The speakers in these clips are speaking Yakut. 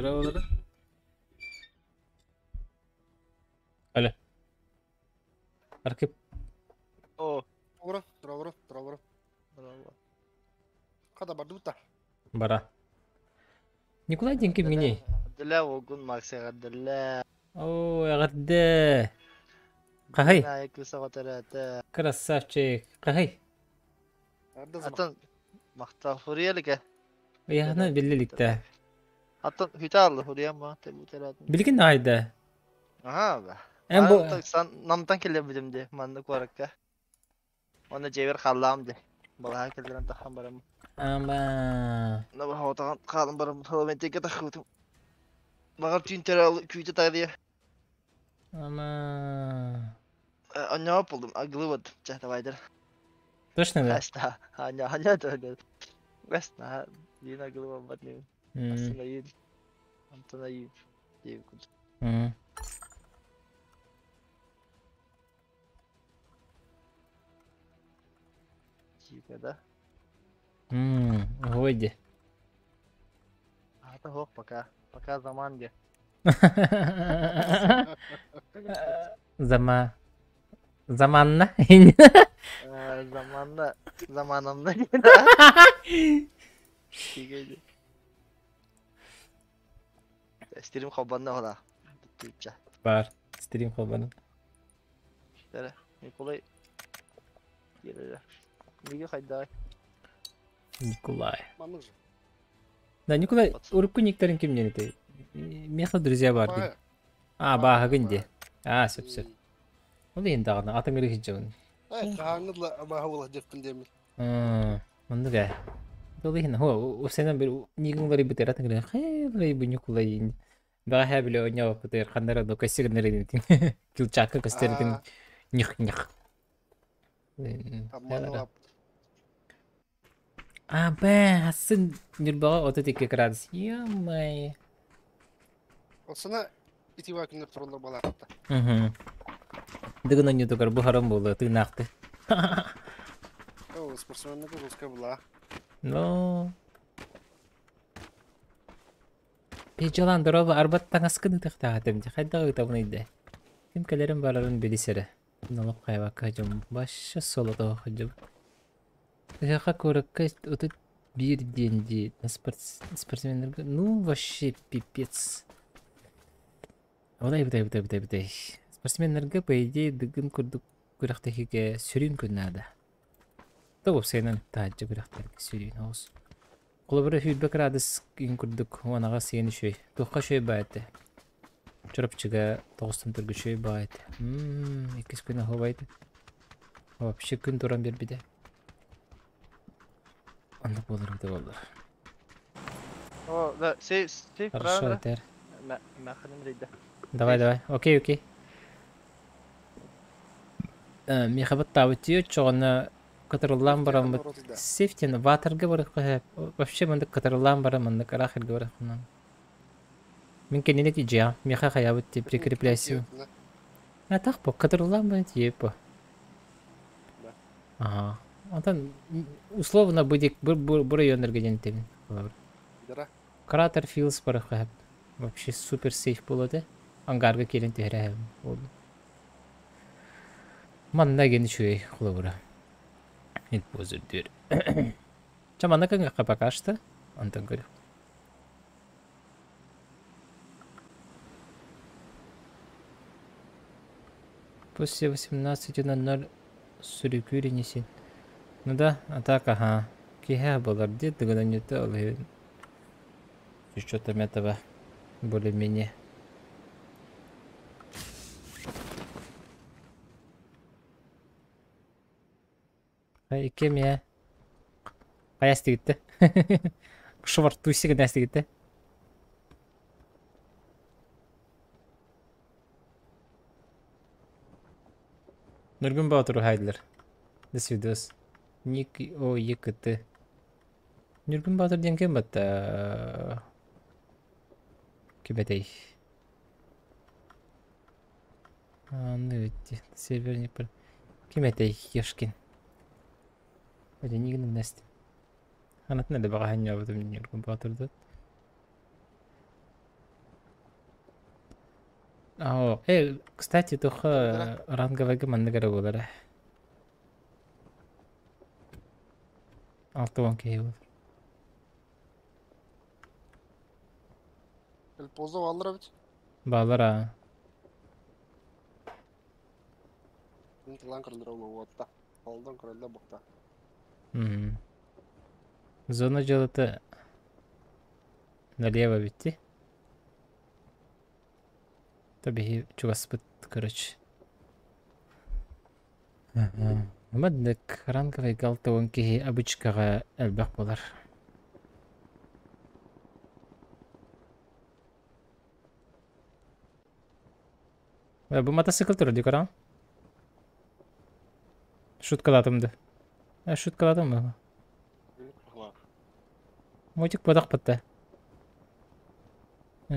Здорово. Алло. Архип. О, Ура, здорово, здорово. браво. Хада бардыбыта. Бара. Николай диэн кимҥиний? Для огун Максига для. Оо, эҕэрдэ! Хаһый? Айкы. Красавчик. Хаһый? Атын махтал хуриялыка. Ыйаһына биллэ иликтэ. Атын хүтааллы хуриям ма тебутератын. Билигин аайда. Аха ба. Эн бу Сан намтан келебидим де манны куаракка. Оны жебер халлаам де. Балаха келдерен тахан барам. Ама. На баха хаалан барам. Халамен текке тахытым. Багар түнтер күйте тайдыя. Ама. Аня болдум. Аглыбат. Ча давайдыр. Точно да? Хаста. Аня, аня да. Весна. Дина глыба батны. Астана Антона Ю. Тихо, да? Гойди. А это хох пока. Пока заман где. Зама. Заманна. Заманна. Заманамда. Тиге. Стрим хабанна хола. Типча. Бар. Стрим холбаны. Николай. Неге хайдай? Николай. Маннык же. Да, Николай, урукку никтерин кимнен этэй? Меха друзья бар дии. А, бааһыгын дии. А, сөп сөп. Ол иһин даҕаны атыҥыры сылдьабын. Эй, хаһааҥҥы абааһы буола дьэппин диэммин. Оннук ээ. Ол иһин, хо, сенен бир нигин уларыйбытыгар атыҥыры хэ бу Николай. Бэҕэһээ били оонньообуппутугар ханна эрэ көстөр гыннар этин. Килчаакка көстөр этин ньых-ньых. Обманула. А, бэ, асын Ньурбаҕа 32 градус. Ё-моё. Осына итива күннэр тураллар балаахта. Угу. Дыгын оонньуутугар буһаран буолуо тыынаахты. О, спортсменнарга русская была. Но. Печалан дороба арбат таҥаскын ытыктаатым дии. Хайдах ыытабын ыйда. Ким кэлэрин барарын билисэрэ. Налог хайбакка дьон баша солото сылдьыбыт. Ыһыахха куоракка 31 диэн дии на спортсменнарга ну вообще пипец. Бутай бутай бутай бутай бутай. Спортсменнарга по идее дыгын курдук күрэхтэһиигэ сүрүн күн наада. Да уопсайынан таһырдьа күрэхтэргэ сүрүн оҕус. Холобура сүүрбэ кыраадыс күн курдук уонаҕа сиэн үчүгэй. Туохха үчүгэй баа этэ? Чурапчыга тоҕустан турга үчүгэй баа этэ. Иккис күн оһуобай этэ. Вообще күн туран биэрбитэ. Оннук буолар эбитэ буоллар. О, да, сейф, сейф, Хорошо, правильно? этэр. Маханым рейда. Давай, давай. Окей, окей. Миэхэ баттаабыт дии оччоҕуна кытарыллаан бараммыт сейфтин ватерга барыахха вообще маннык кытарыллаан баран маннык ыраах сиргэ барыаххына. Мин кинини тиийдьиэҕим. Миэхэ хайаабыт дии прикрепляйся. А так по кытарыллаан баран тиийэ по. Ага. Онтон условно будет бу бу районнарга диэн этэбин. Кратер Филс барыахха вообще супер сейф буолуо этэ. Ангарга киирэн түһэрэ буолду. Манна гэн үчүгэй холобура. Илпозырдыр. Чэ манна кыҥахха пока что. Онтон көрү. После 18.00 сүрүкүүр инисин. Ну да, а так ага. Киһэ буолар дии дыгын ол иһин с учетом этого более-менее. Икки эмиэ хайа астыгытта швартуйся гына астыгытта Нургун Боотуру хайдылар. До свидос. Ник О Е К Т. Ньургун Боотур диэн ким батта? Ким этэй? Аны Северный Ким этэй Ешкин? Нигин Нэст. Анатын да баҕаһын ньообутум Ньургун Боотурдун. Оо, кстати, туха ранговайга маннык эрэ буолара. 60 киһи буолар. Элпоза бааллар эбит. Баалар аа. Мин тылан көрөллөр уотта. Олдон көрөллөр бухта. Зона дьыалата налево битти. Та биһи чугаспыт, короче. Маннык ранговайга 60 киһи обычкаҕа элбэх буолар. Бу мотоцикл турар дии көрөҕүн? Шуткалаатым да. Шуткалаатым ба? Мотик бодох да.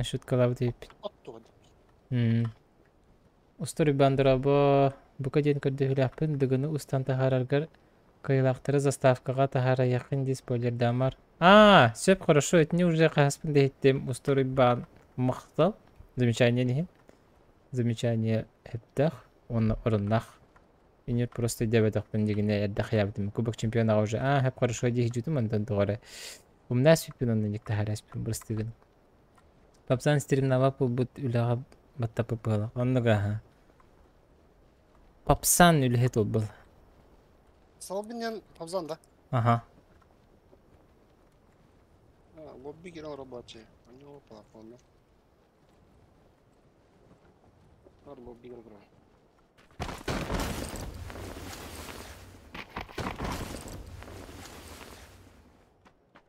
Шуткалаабыт эбиппит. Устар Бандерабо бука диэн көрдөһүүлээхпин Дыгыны устан таһаараргар кыайыылаахтары заставкаҕа таһаарайаххын дии спойлердаамар. А, сөп, хорошо, итини уже хаһаспын да иһиттим. Устар Уйбаан махтал. Замечание иһин. Замечание эптэх уонна оруннах. Инер просто диэбэтэхпин дигинэ эрдэ хайаабытым. Кубок чемпионаҕа уже а, хэп хорошо дии жутум онтон тоҕо Умнаас сүппүн онно ник таһаарааспын бырастыгын. Папсан стримнава булбут үлэҕэ баттаппыт быһалах. Оннук аха. Папсан үлэһит буолбул. Салбинен Папзан да? Ага. Лобби кирен рабочий. У него плафон. Лобби кирен.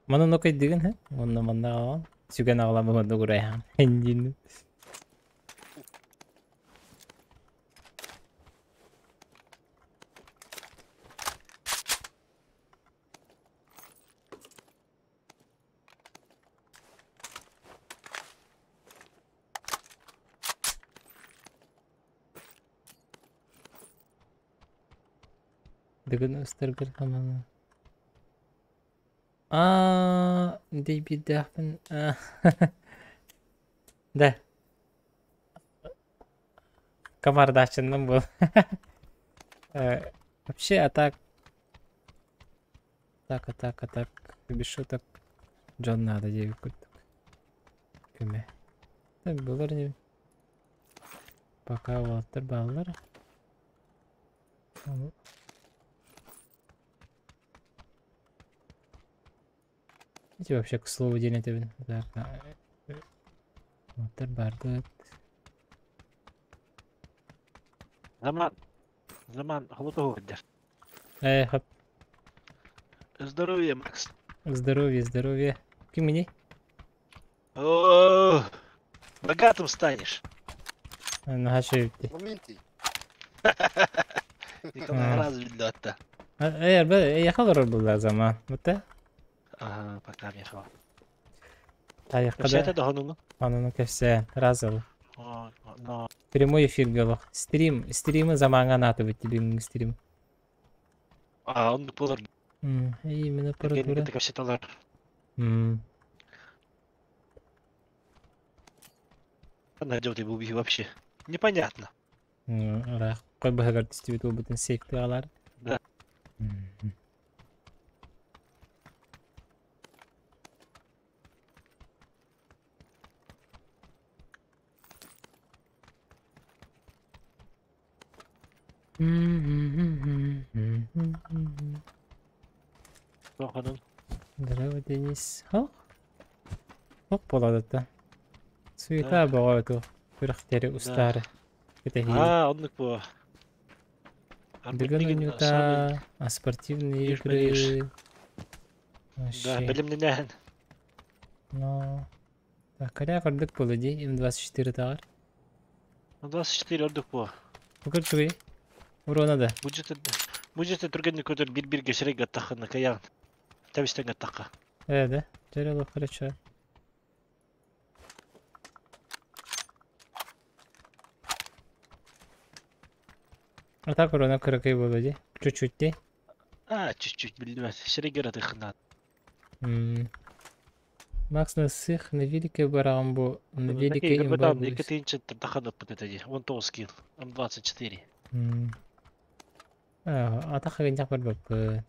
Манан окайдыгын хэ? Онно манна аҕалан. Сүгэн аҕалан бу гурайхан. Хендин. Дыгын ыстаргыр хамана. Аа, дейбидээхпин. Да. Комардаачыннан был. Вообще, а так... Так, а так, а так. Без шуток. Джон надо девять курток. Көмө. Так, булар не... Пока уолаттар бааллар. Эти вообще, к слову, день это... Так, уолаттар барбыт. Заман, Заман, холотого. Хоп. Здоровья, Макс. Здоровья, здоровья. Ким? О, богатым станешь. Наха шөйүпти. Моменти. Николай раз видно-то. Яхалар была заман. Вот Ага, пока мехал. Таякка это догону? Ананы кэпсээн, разыл. Но. Прямой эфир голох. Стрим, стримы заманга наты бит бүгүн стрим. А, он полар. Именно аппаратура. Это кэпсэталар. Найдет его убить вообще. Непонятно. Рах, кой баһагар түстүбүт болбутун сейф алар. Да. Здорово, Денис. Хох. Хох боладыта. Суета боҕото. Күрэхтэри устаары. Кэтэһии. А, оннук бу. Дыгын оонньуута, а спортивные игры. Да, билимненен. Но... Так, коряк ордук буолуо дии, М24 таҕар. 24 ордук бу. Бу көрчүгэй. Урона да. Бюджеты түргенник көтөр бир-бирге сирек гаттахына каян. Табистен гаттакка. Да. Жерело хорошо. А так урона кыракый буолуо дии. Чуть-чуть дии. А, чуть-чуть билбэт. Сирек гератыхына. Макс на сых на велике бараҕын бу на Такие велике имба габатан будешь. 2000 тахан ыппыт этэ дии. 19 килл. М24. Атах гынньах барбаппын.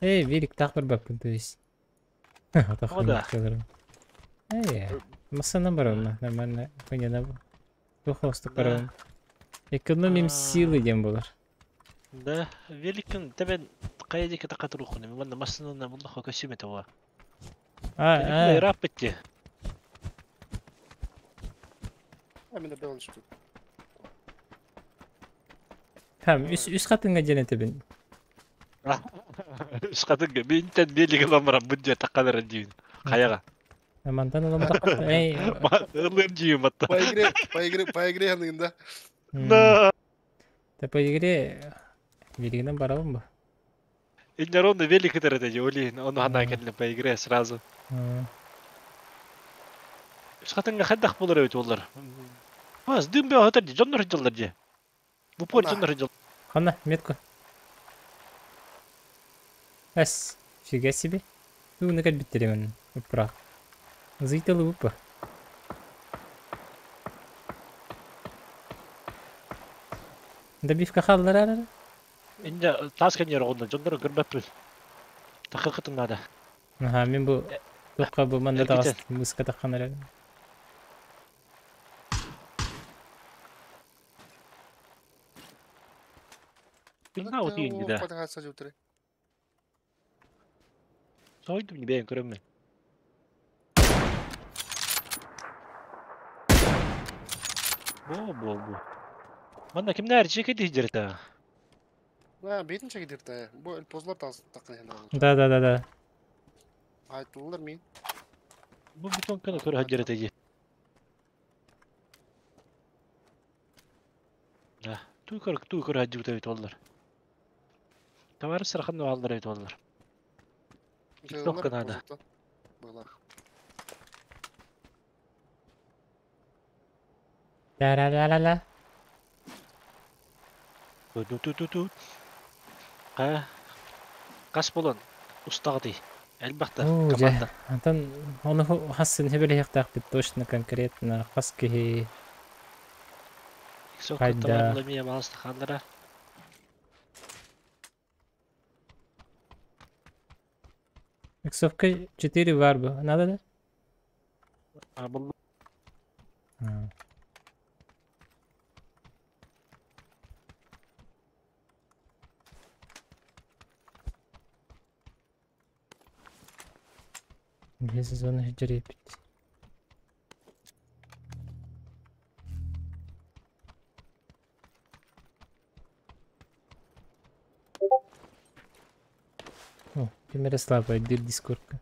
Эй, велик таах барбаппын, то есть. Атах О да. гынньах Эй, массана барабын, нормально. Понятно. Туох Да. барабын. Экономим силы диэн буолар. Да. Великин тебен хайа диэки тахатырухуна. Манна массыынаны буллахха көсүм этэ буо. А, Великин а, ырааппыт дии. А мен белый что. Хам, үс хатынга диэн этэбин. Үс хатынга бинтен велик ылан баран бу диэ тахалара диин. Хайаҕа. Мантан ылам тахта. Эй, Ылыам диим батта. По игре, по игре, по игре да. Да. Та по игре велигинен барабын бу. Иннер велик ытар этэ дии. Олин, ону ханаа кэллэ по игре сразу. Үс хатынга хайдах булар эбит олар. Бас дым бе атар дии, дьоннор дьаллар дии. В упор На. дьоннор дьал. Хана, метку. Эс, фига себе. Тууну кэлбиттеримен. Упра. Зыйталы упа. Добивка халларара. Инне таас кэннер оҕунна дьоннор көрбөппүн. Тахыкытын надо. Аха, мен бу туққа бу манда Эргитен. тағас мыска таққан эрэ. Билна отуйун да. Фатаха сажутре. Сойдум не бэйэн көрөммүн. Бо бо бо. Манна кимнээр чеке дихжерта. Да, бейтин чеке дирте. Бу позлар тас такын. Да, да, да, да. Айтылар мин. Бу бетонканы көрө хаджерете дии. Да. Туу көр туу көрө хаджибут эбит оллар. Товарищ сархан аллар эбит оллар. Иксовка надо. Была. Ла-ла-ла-ла-ла. Ту ту ту ту. Ка кас болон устагы Элбахта Оо, дьэ. команда. Антон оны хассын хебеле точно конкретно хас киһи Иксовка Хайда. товарлар мия баласта ханнара. Иксовка 4 бар бу. Надо да? А бул А. Без зоны жеребить. О, примерно слабая дыр дискордка.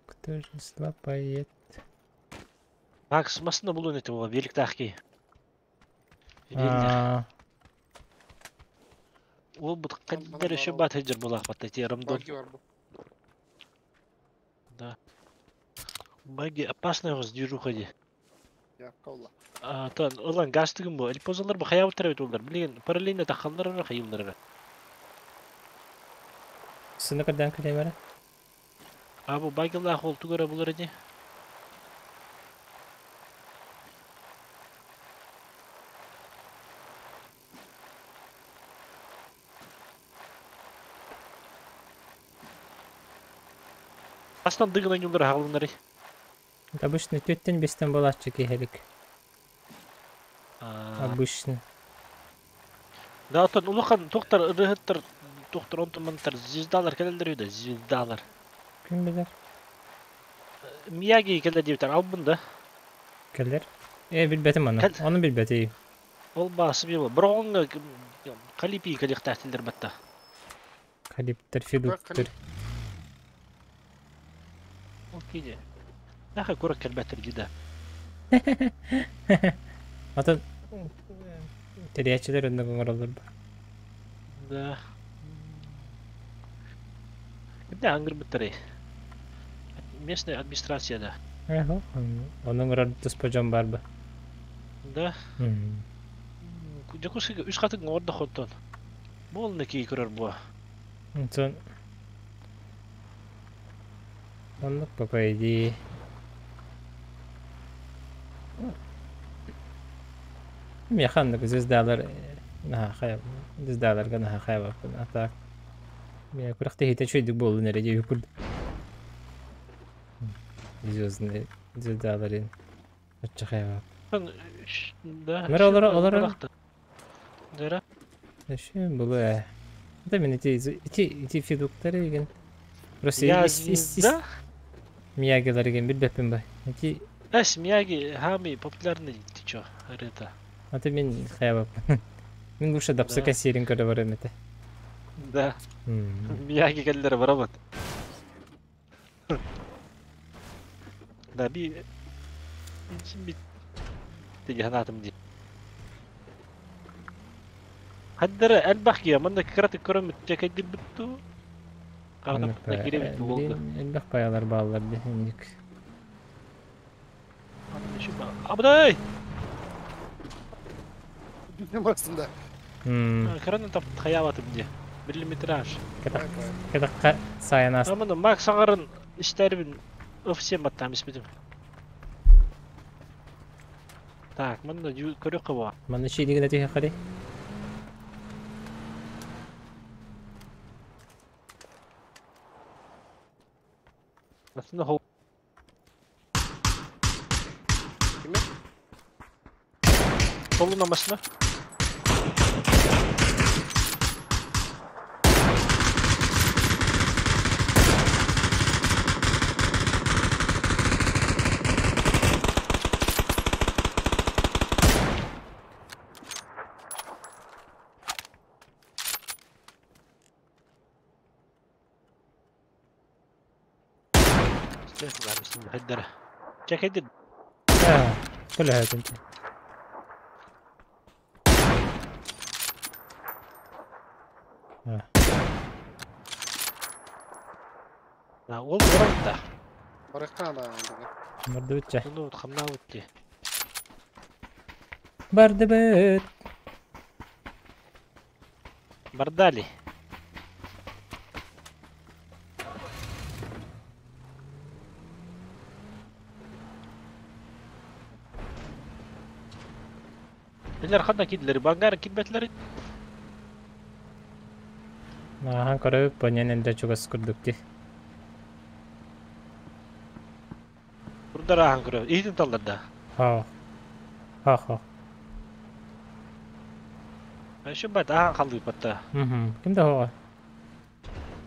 Кто же слабает? Макс масына булун эти була великтахки. А, Ол бут Мана каддер еще бар бат хеджер булах батта те рамдон. Баги бар бу. Да. Баги опасный гоз движуха ди. Я калла. А тан улан гастыгым бу. Эльпозалар бу хаябы тарабит олар. Билген параллельно тахаллар ара хайыллар. Сыны кадан калемара? А бу багилах ол тугара булар ди. Астан дыгын ойнулар хаалыннары. Обычно төттен бестен болатчы кехелик. Обычно. Да, отон улахан тоқтар ырыһыттар тоқтар онтумантар звездалар келелер үйдө звездалар. Ким билер? Мияги келер диптер албын да. Келер. Э, билбетим аны. Кел. Оны билбетим. Ол басы бил. Броңга калипи келихтахтилер батта. Калиптер, фидуктер. Ол кейде. Наха көрөк келбеттер дида. Атын терячилер өндөг оңоролор ба. Да. Кимде аңгыр биттер? Местная администрация да. Эхо, оның оңорор туспа жон бар ба. Да. Жакуски үч катын орда хоттон. Бол неки көрөр буа. Онтон Оннук по идее. Миэхэ оннук звездалар наһаа хайа звездаларга наһаа хайабаппын. А так миэ күрэхтэһиитэ үчүгэйдик буоллун эрэ диэбит курдук. Звездный звездаларын оччо хайабап. Да. Мэр олоро олоро. Дера. Өшө булу ээ. Да мен ити ити ити фидуктары деген. Просто Я ис ис ис звезда. Миягилар деген билбеппин ба. Ити Эс Мияги хами популярный ты чё, это. аты мен хайабаппын. Мен лучше дапсы Да. кассирин көрө барам этэ. Да. Мияги келлер барабат. Да би бит тиги ханатым ди. Хаддара элбах кия манна крат көрөм чекеди бүттү. Карата кире бүттү болду. Элбэх паялар баалар ди инник. Абдай! Басында. Краны тап хаябатым ди. Миллиметраж. Катакка саянас. Аманы Макс аңарын иштербин офсем баттам испитим. Так, манна көрө кыба. Манна ши деген әтеге қарай. Aslında хол Киме? холун амасына. Чекеди كلها انت. Ол барабыта. Барыктан андыга. Бардыбытча. Bunu хамнаабытти. Бардыбыт. Бардали. Билер ханна кидлери, бангар кидбетлери. Ахан көрөп, понен энде чугас курдук ди. Бурдар ахан көрө. Ийтин талдар да. Ха. Ха ха. Şu бат ахан қалды батта. Кимде хоо?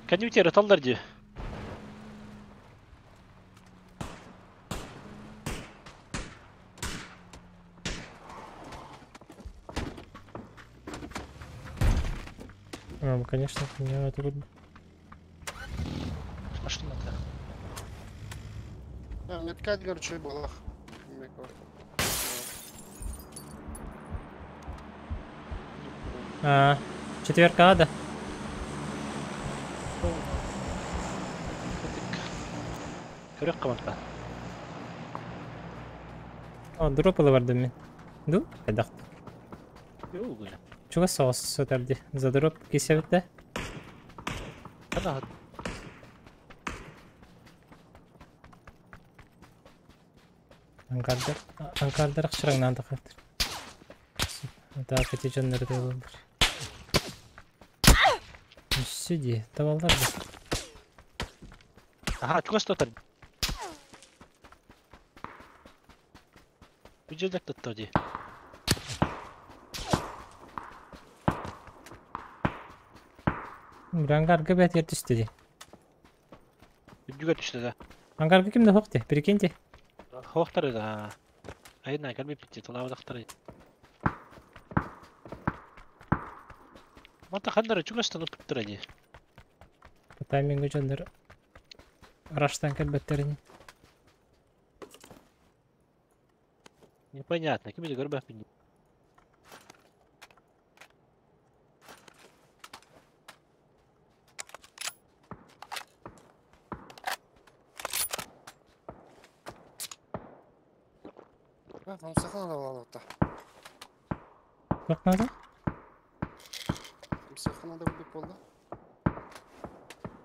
Коньютер талдар ди. Конечно, не это будет. А что надо? Меткать, короче, балах. А, четверка ада. Көрөк кабатта. О, дропалы барды мен. Ду? Кайдак. Yok. Чугас соғыс сотарди. За дроп кесебитте. Ана Анкардар, анкардар акчыраңнан тахаттыр. Так, эти жоннор болдур. Сиди, табалдар да. Аха, чугас тотар. Бюджет тотто ди. Ангарга бәт ер түсті ди. Бүжүгө түштү да. Ангарга кимде хокты? Прикиньте. Хоохтар да. Айна калби битти талабадактар. Мата ханнары чугастан ыпыттыра ди. По таймингу жоннор раштан кэлбеттерин. Непонятно, ким көрбөппүн. Хамсахан да балалыкта. Бак надо? Хамсахан да билип болду.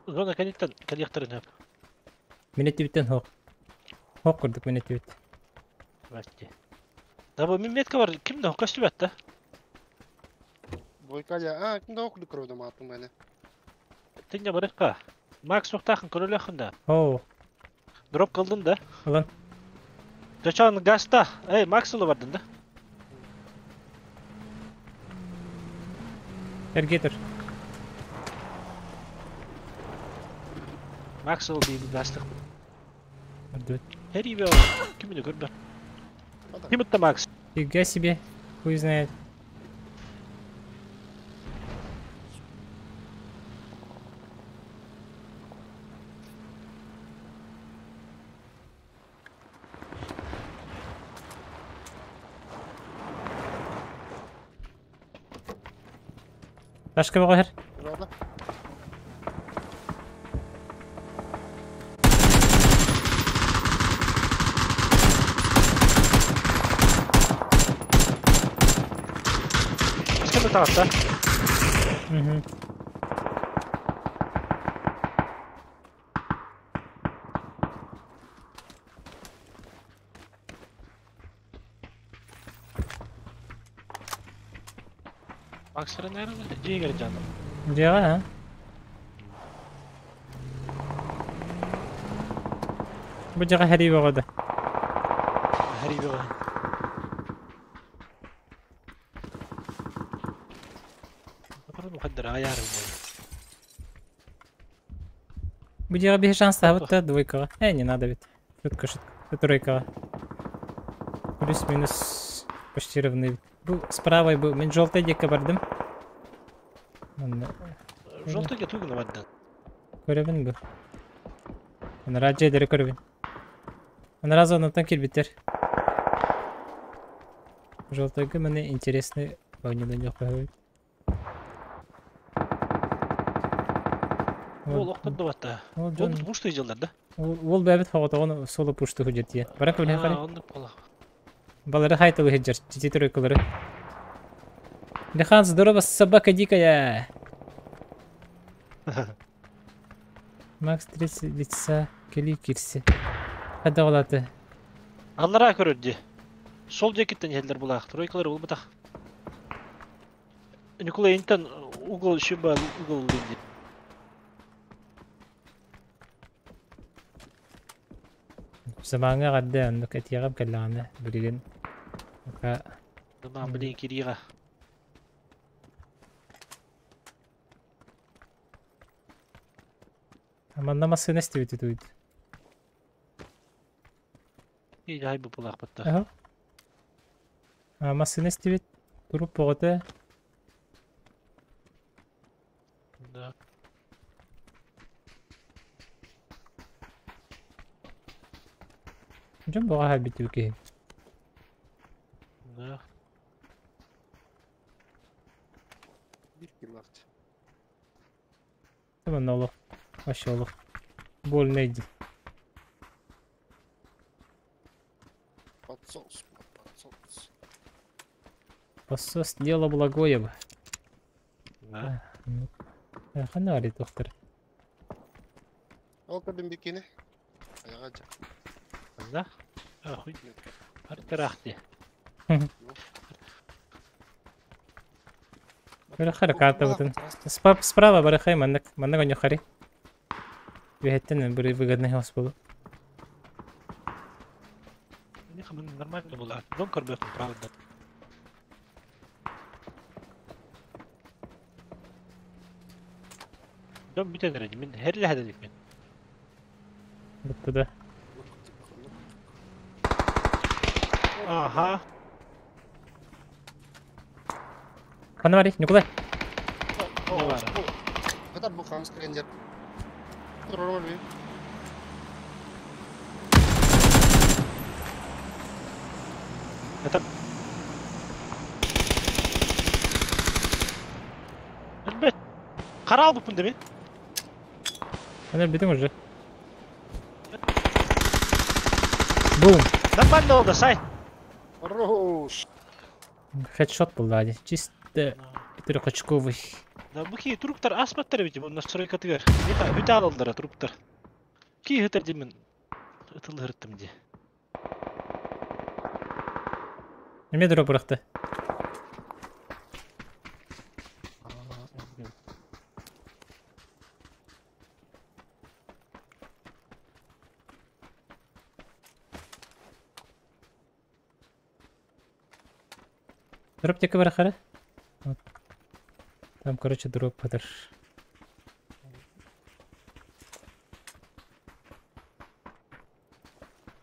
Зона коннектор коллекторын хөп. Мин өттүбүттэн суох. Суох курдук мин өттүбүт. Бачча. Да бу мин метка бар, ким да көстүбэт да. Бойка я, а, ким да окуду көрөдүм атын мени. Тинне барыкка. Макс суохтаахын көрөлөххүн да. Оо, Дроп кылдын да. ылан. Чочон гаста. Эй, Макс ыла бардын да. Эргиэ тур. Макс ыл бии гастык. Бардыбыт. Хери бе кимини көрбөт. Хата. Ким ытта Макс? Фига себе. Хуй знает. Ташка бөҕө иһэр. Burada. Ким ытаҕатта? Мгм. Максара наверное, дьиэгэр дьаным. Дьиэҕэ, а? Бу дьиэҕэ хэрии бөҕө да. Хэрии бөҕө. Мухаддара аяр Бу дьиэҕэ биһи шанстаабыт да двойкаҕа. Э, не надо ведь. Шутка, шутка. Тройкаҕа. Плюс-минус почти равны. Бу справа бу мин желтый диэки бардым. Манна Желтый тугuna бардын. көрөбүн бу. Анараа дьиэлэри көрөбүн. Анараа зонаттан киирбиттэр. Желтыйга маны интересный оонньууну көрөбүт. Ол оқтор да батта. Ол Ол дьон пушты жылдар да. ол бэбит хоҕотоҕун соло пушту худьертие. Бара көлүһэ хари. Оннук буола. Балары хайтылы хеджер, чити тройкалары. Лихан, здорово, собака дикая. Макс 30 лица кели кирси. Хада олаты. Аллара көрөрдү. Сол жекиттен хеллер булаах. Тройкалар булбатах. Николай интен угол шуба угол динди. Замаңа гадда оннук этиэҕим кэллэҕинэ билигин Ока Заман билин кирига. Манна массыына истибит үтүгүт. И жай бу булаах батта. Аха. Массыына истибит. Туруп боҕото. Да. Дьон боҕо хаалбыт киһи. Да. Bir kill left. Манна олох. Вообще олох. Больно иди. Подсос, подсос. Посос дело благое бы. Да. Ханна арит доктор. Ол көрдүм бикини. Аяга жа. Да. Ахуй. Артерахти. Бары карта бутын. Справа барыхай маннык маннык оньохари. Үһэттэн бары выгодный хос болу. Нормально була. Дом көрбөкүн правда. Дом бүтэн эрэ мин херлэһэдэлик мин. Бутта да. Аха. Ханна бари, Николай. Хатар бу хамс киренжер. Турор би. Это Элбет. Карал бупун деми. Ана бүтүң уже. Бум. Нормально oldu сай. Хорош. Хедшот был да, чисто трехочковый. Да бу ки труптар асматтар бит бу настройка тыгар. Это бүт алалдара труптар. Ки хытар димен. Ытылыһыртым дии. Эмиэ дроп бырахта. Дроп тека барахара. Вот. Там, короче, дроп падар.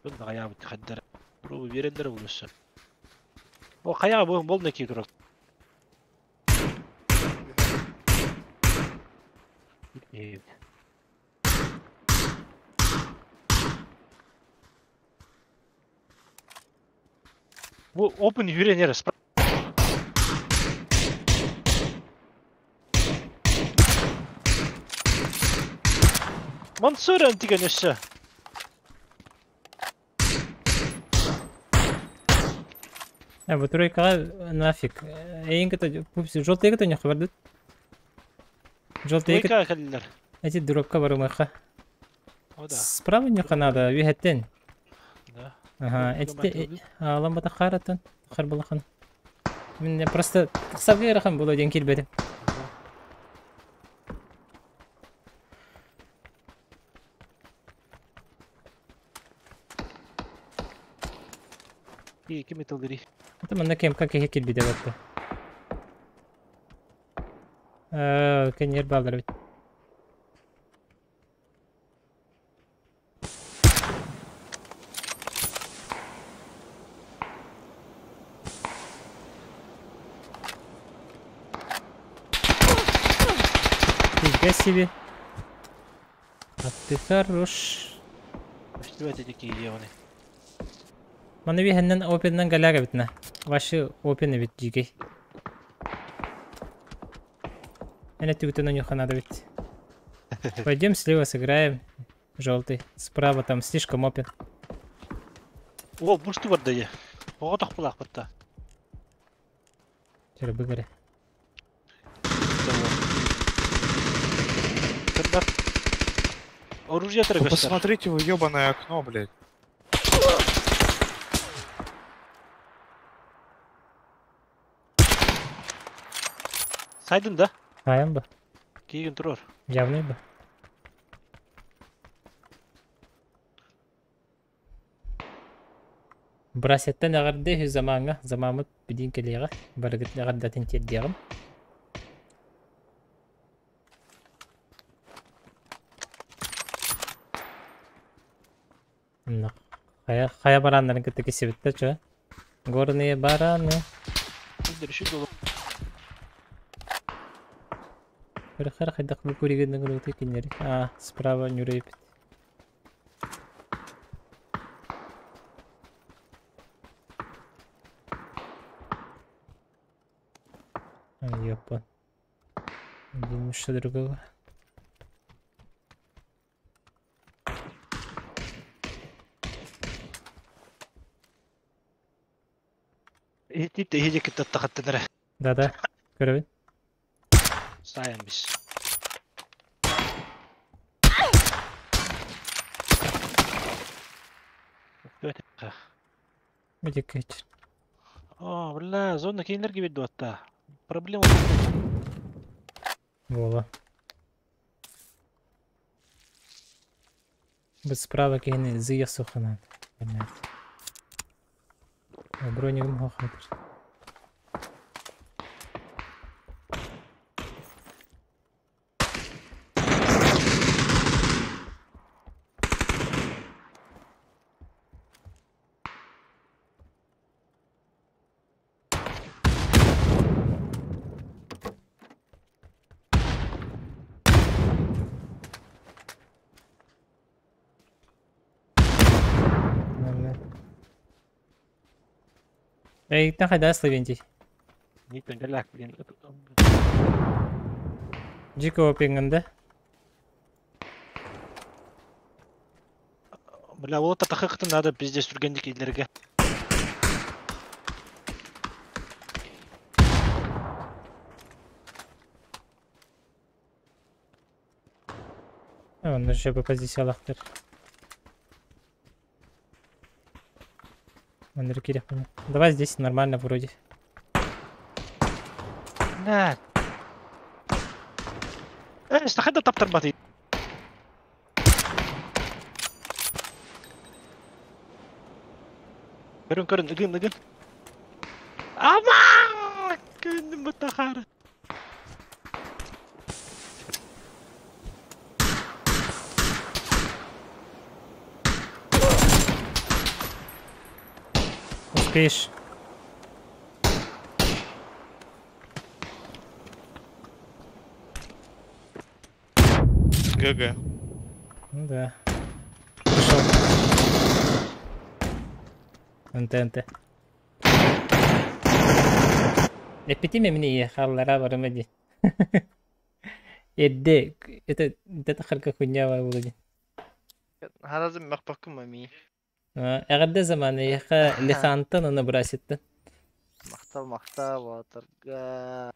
Бу даҕайаабыт хаддара. Пробу биэрэллэрэ булуssa. О хайаҕа бу бол нэки турар. Бу open yürüyen yere Мансур антиген өссө. А, бу тройкаҕа нафиг. Эйин кытта пупси желтый кытта ньох бардыт. Желтый Тройка кэллилэр. Эти дропка барымайха. О да. Справа ньоха надо, үһэттен. Да. Ага, эти ламбата хараттан, харбалахан. Мен просто тахсарга ыарахан буолуо диэн киирбэтим. Ким ытылдырый? Это манна кемка киһи киирбитэ батта. Кэннер баалар эбит. Фига себе. А ты хорош. Что такие ебаные? Маны биһэннэн опеннан галяга битна. Ваши опены бит дьигей. Эне түгүтэн онюха надо ведь. Пойдем слева сыграем. Желтый. Справа там слишком опен. О, бушту бар дайы. Оға тақпылақ бітті. Вчера выгоре. Оружие Вы посмотрите вы ебаное окно, блядь. Сайдын да? Хайан бы. Кейген тұрар. Явный бы. Брасеттен ағарды хү заманга, замамыт бидин келеға, баргыт ағардатын тердеғім. Хая, хая бараннарын кытты кесебитте чо. Горные бараны. Хар хайдак бу куригеннен гөрөтө киннери. А, справа нюрейпит. А, ёпа. Один что другого. Да-да. Көрөбүн. Сайын бис. Өте. О, бля, зона кейінлер кебеді атта. Проблема. Вола. Біз справа кейіні зыя суханан. Бронигім хохатыр. Эй, там хайда славентий. Блин. Жико опинганда. Бля, ол татахыктын надо пиздец түргендик илерге. Он уже по позициялахтыр. Давай здесь нормально вроде. На. Э, стахада таптарбаты. Көрүн көрүн ыгын ыгын. Ама! Күнүм бутахара. Успеешь. GG. Ну да. Пришел. НТ, НТ. Эпитиме мне ехаллара барыма ди. Эдде, это это харка хуйня була ди. Харазым махпакым ми. Эҕэрдэ заманы еха лихантан аны браситты. Махтал махтал ватарга.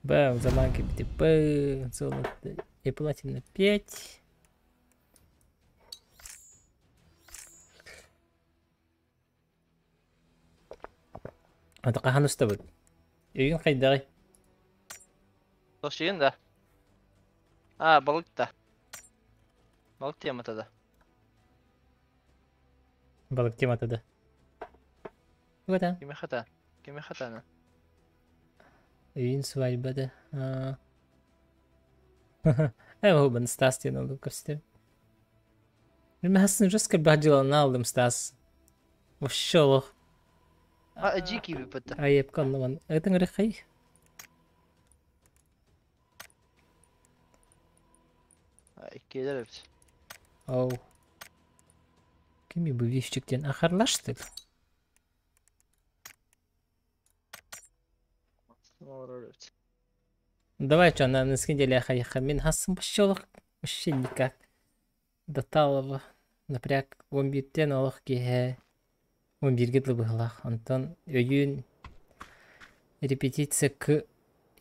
Бэм, заман кибити Б, золото и платина 5. Это хаһан устабыт? Үйүн хайдагай? Тошиын да. А, балык да. Балык темата да. Балык темата да. Вот. Кими хата? Кими хатана? Үйүн свадьба да. Э, бан Стас диэн олду көрсүтем. Мен хасын жестко баджилан алдым Стас. Вообще олох. А, дикий выпад. Айып конноман. Это рыхай. Иккилер эбит. Оу. Кими бу вивчиктен ахарлашты? Давай что, на неделе хайха. Мин хасын вообще олох. Вообще никак. До напряг. Он биттен олох киһэ. Он бирге быһылах. Антон өйүн репетиция к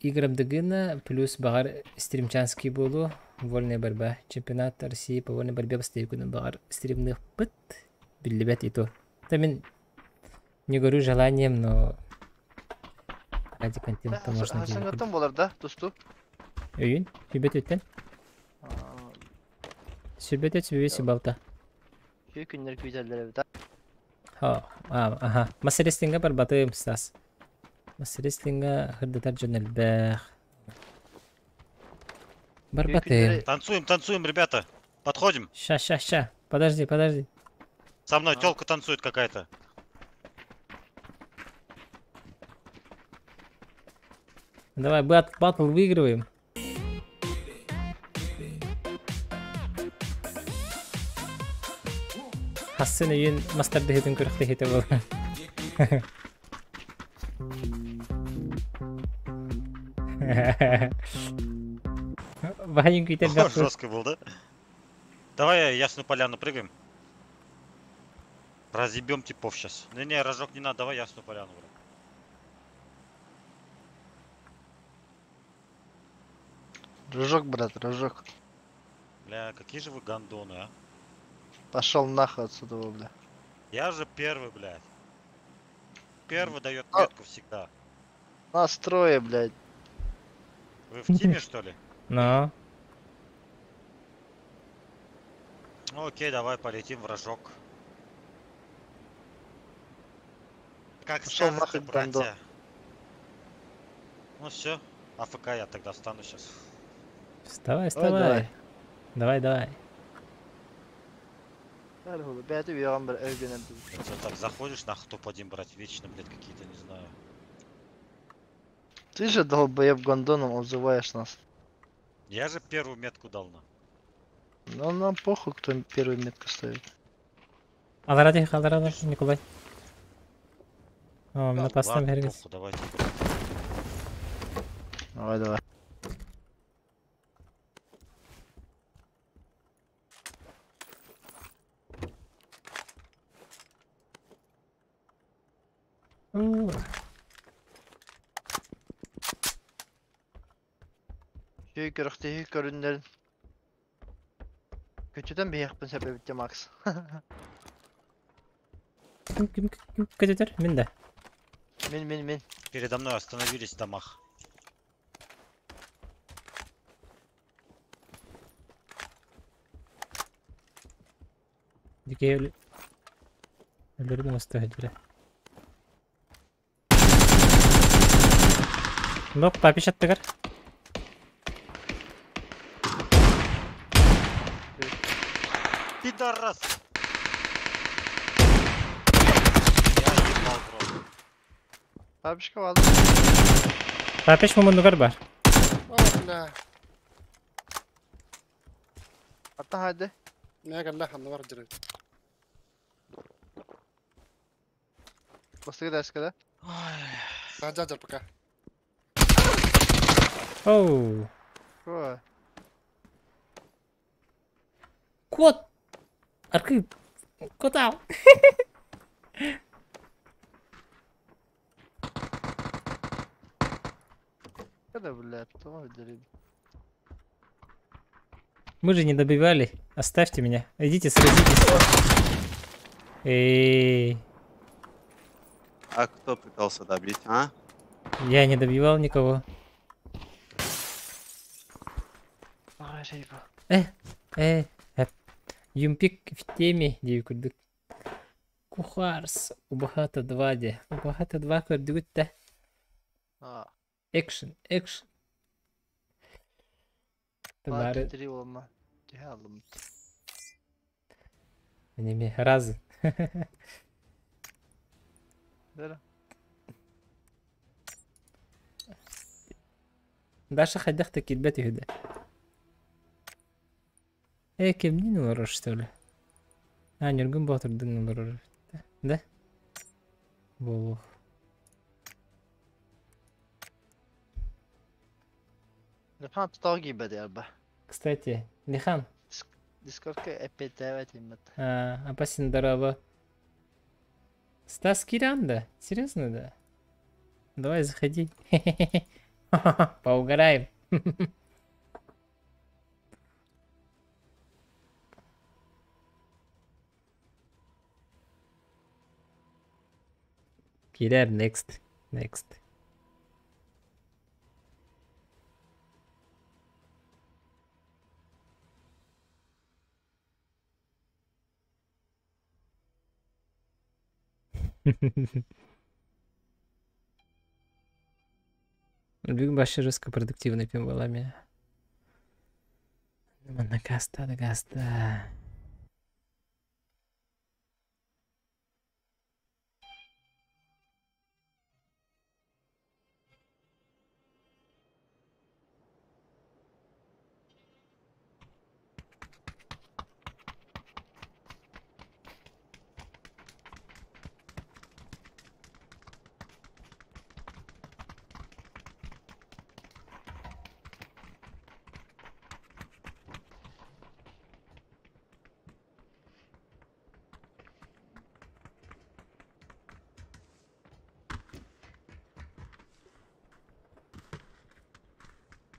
играм Дыгына плюс багар стримчанский болу. Вольная борьба. Чемпионат России по вольной борьбе бастайы күнү багар стримных быт. Биллибет и то. Да мин не горю желанием, но ради контента можно делать. Хасангаттан болар да, тусту. Өйүн, сүбет өттен. Сүбет өт, сүбет сүбалта. Күй күннер күйдерлер эбит. Ха, а, ага. Мастеристинга бар батым Стас. Мастеристинга хырдатар жөнелбэх. Бар батым. Танцуем, танцуем, ребята. Подходим. Ща, ща, ща. Подожди, подожди. Со мной телка танцует какая-то. Давай, батл выигрываем. Хассын үйін мастер дehетін көріқті хеті бол. Вайын күйтер бәқпі. Жестко был, да? Давай Ясную Поляну прыгаем. Разъебем типов сейчас. Не-не, рожок не надо, давай Ясную Поляну, брат. Рожок, брат, рожок. Бля, какие же вы гандоны, а? Пошел нахуй отсюда, бля. Я же первый, блядь. Первый дает метку всегда. Нас трое, блядь. Вы в тиме, что ли? Ну. Ну окей, давай полетим в рожок. Как Пошел скажете, нахуй, гандон. братья. Ну все, АФК я тогда встану сейчас. Вставай, вставай. Давай, давай. Так заходишь, нахуй топ-1 брать, вечно, блядь, какие-то, не знаю. Ты же долбоеб гондоном обзываешь нас. Я же первую метку дал на. Ну нам похуй, кто первую метку ставит. Аларады, аларады, Николай. О, на постам похуй, давайте. Давай, давай. Күй көрөхтеһи көрүннэрин. Көчөтөн биһиэхпин сөп эбит Макс. Ким ким ким көтөтөр? Мин да. Мин мин мин. Передо мной остановились в домах. Дикей өлөрдүм остоһдүрэ. Нок папиш аттыгар. Пидорас! Я ебал в рот. Бабушка алды. Папиш мумунугар бар. О, бля. Hatta hadi. Ne geldi hanı var direkt. Бастыгы дәскәдә. Жа пока. Оу. Ой. Кот! Аркы. Кот ау. Когда, блядь, потом выделили. Мы же не добивали. Оставьте меня. Идите, сразитесь. Эй, А кто пытался добить, а? я не добивал никого. Ай, Э, э, Юмпик в теме, дии курдук. Кухарс, убахата 2 де. Убахата 2 көрдүгүт. А, Экшн, экшн. Тынары три olma. Тиһә алдым. неме разы. Бер. Даша хайдах килбет үһүдэ. Э, кемнин олорор, что ли? А, Нюргун Батырдын олорор. Да? Болу. Лихан тутау гибе дәрбе. Кстати, Лихан, Дискордка эпетәвәт имет. а, опасен здорово. Стас Киран, да? Серьезно, да? Давай, заходи. Поугараем. Кирер, next. Next. Бүгін башы жестко продуктивный пин была. Накаста, накаста.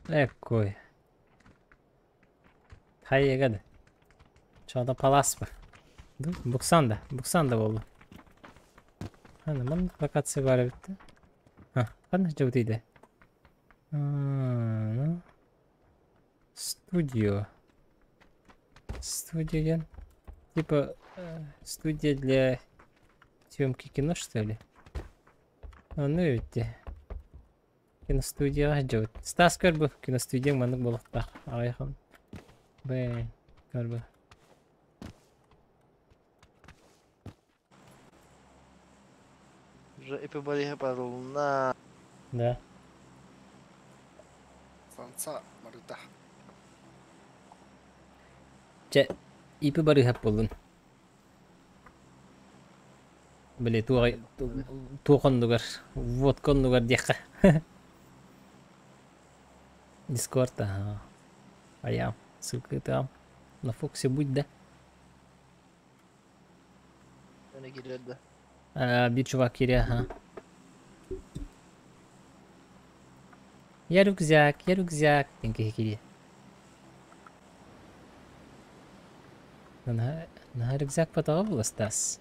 Экой. Хайегады. Чада палас бар. Буксанда, буксанда болду. Ана, мында локация бар битти. А, кандай жабыт ийди? Ну. Студио. Студия. Типа студия для съемки кино, что ли? А, ну видите. Киностудия жабыт. Стас көрбү киностудия мандык болуктак. Айхан. Б көрбү. Уже эпи барыһы парылна. Да. Санса марыта. Чэ, ипи барыһап болдун. Биле туохоннугар, водконнугар диэххэ. Дискорд, ага. А я ссылка там. На Фоксе будь, да? А, бир чувак кире, ага. Я рюкзак, я рюкзак. Тенке кире. Наһаа рюкзак потоҕа буластаас.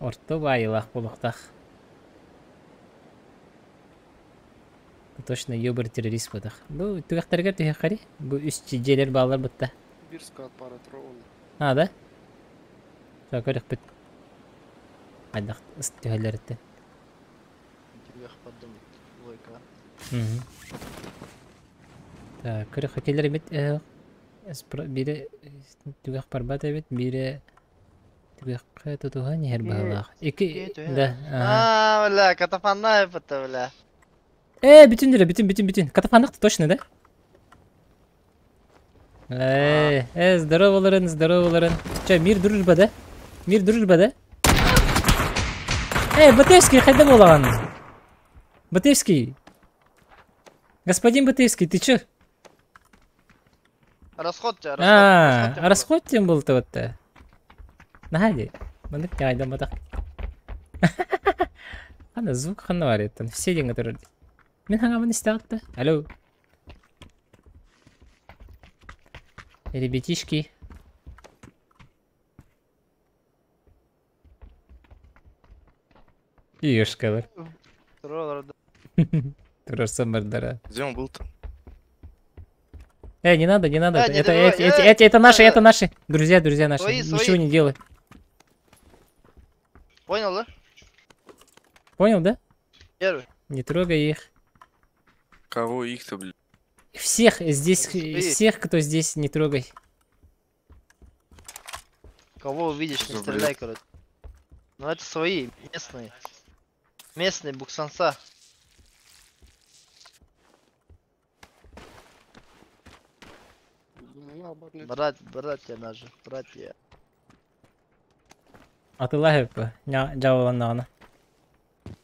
Орто баайылаах буолуохтаах. Точно ёбар террорист буотах. Бу түгэхтэригэр түһүөххэри. Бу үс дьиэлэр бааллар бытта. Биир скат пара турар. А, да? Көрөхпүт. Хайдах түһэллэриттэн. Түгэх бардым. Лойка. Так, көрөх келер эбит. Бире түгэх барбат эбит, бире түгэххэ тутуһан иһэр баһылаах. Ики, да. А, бля, катафанна эппитэ, бля. Бүтүн дире, бүтүн, бүтүн, бүтүн. Катафаннах точно, да? Здороволарын, здороволарын. Че, мир дружба, да? Мир дружба, да? Батыревский, хайда буолаҕын? Батыревский. Господин Батыревский, ты чё? Расход тебя, А, расход тем был то вот. Наһаа Маннык айдан батах. Ана звук ханна бар еттен. Все деньги турар. Мин хаңамын истәгатты. Алло. Ребятишки. Ешкалар. Турарсан бардара. Где он был-то? Не надо, не надо. Это, это наши, это наши. Друзья, друзья наши. Свои, Ничего свои. не делай. Понял, да? Понял, да? Первый. Не трогай их. Кого их-то, блин? Всех здесь, Свои. всех, кто здесь, не трогай. Кого увидишь, не Что за стреляй, бред? короче. Ну это свои, местные. Местные буксанца. Брат, братья наши, братья. Атылла хэп, жабыланнағына.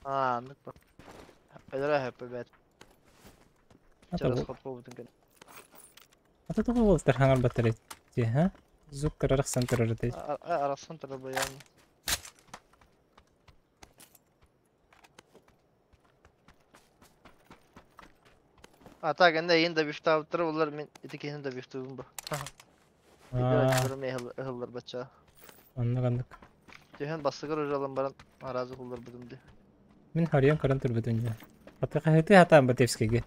А, ну по. Пойдра хэп, ребят. Расход поводу. Ата тоғы болыстар хаңар батарей. Ха? Звук тарарақсан тұрар дейді. Арасан тұрар баян. А так, энде енді бифта тұр, олар мен итекенін де бифтуым ба. Ыһыллар бача. Оннук оннук. Түһэн бастыгыр ужалан баран аразы хуллар бутум ди. Мин харыйан көрөн турбутум дии. Ата хаһыты хатаан Батыревскийге.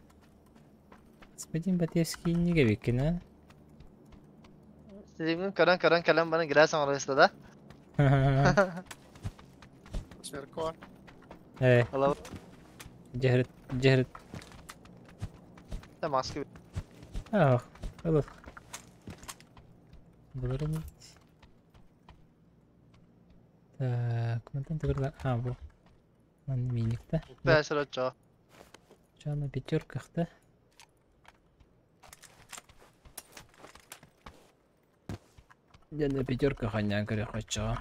Господин Батыревский неге беккен, а? Силимин көрөн көрөн кэлэн баран грязь оҥоройста да? Сверкор. Алава. Дьэһэрит, дьэһэрит. Да маска. Ах, ылых. Булар эмит. Так, мантан тыгырла. А, бу. Ман миникта. Бәсір отчо. Ча на пятерках, да? Я на пятерках, а не говорю, хочу.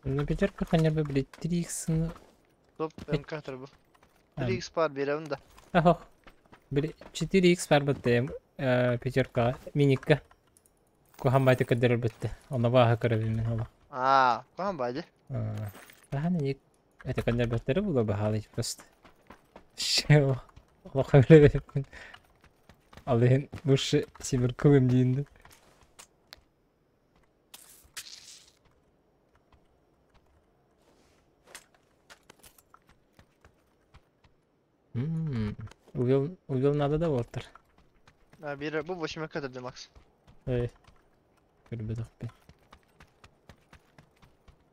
На пятерках они бы, блядь, 3 икс. Топ МК турбу. 3 икс пар беремин да. Ах, били 4 икс пар бітті, пятерка миникка. Кухан байты көдөрөр бітті. Оны баха көрөбүм мен ола. А, кухан байды. Баха не это көдөр бөттөрү була бахалы просто. Шео. Ола көбүлө Алын бушы сибир кылым дейинди. Увел, увел надо да болтыр. А, бир бу 8 кадр Макс. Эй. Көрбөдөх бе.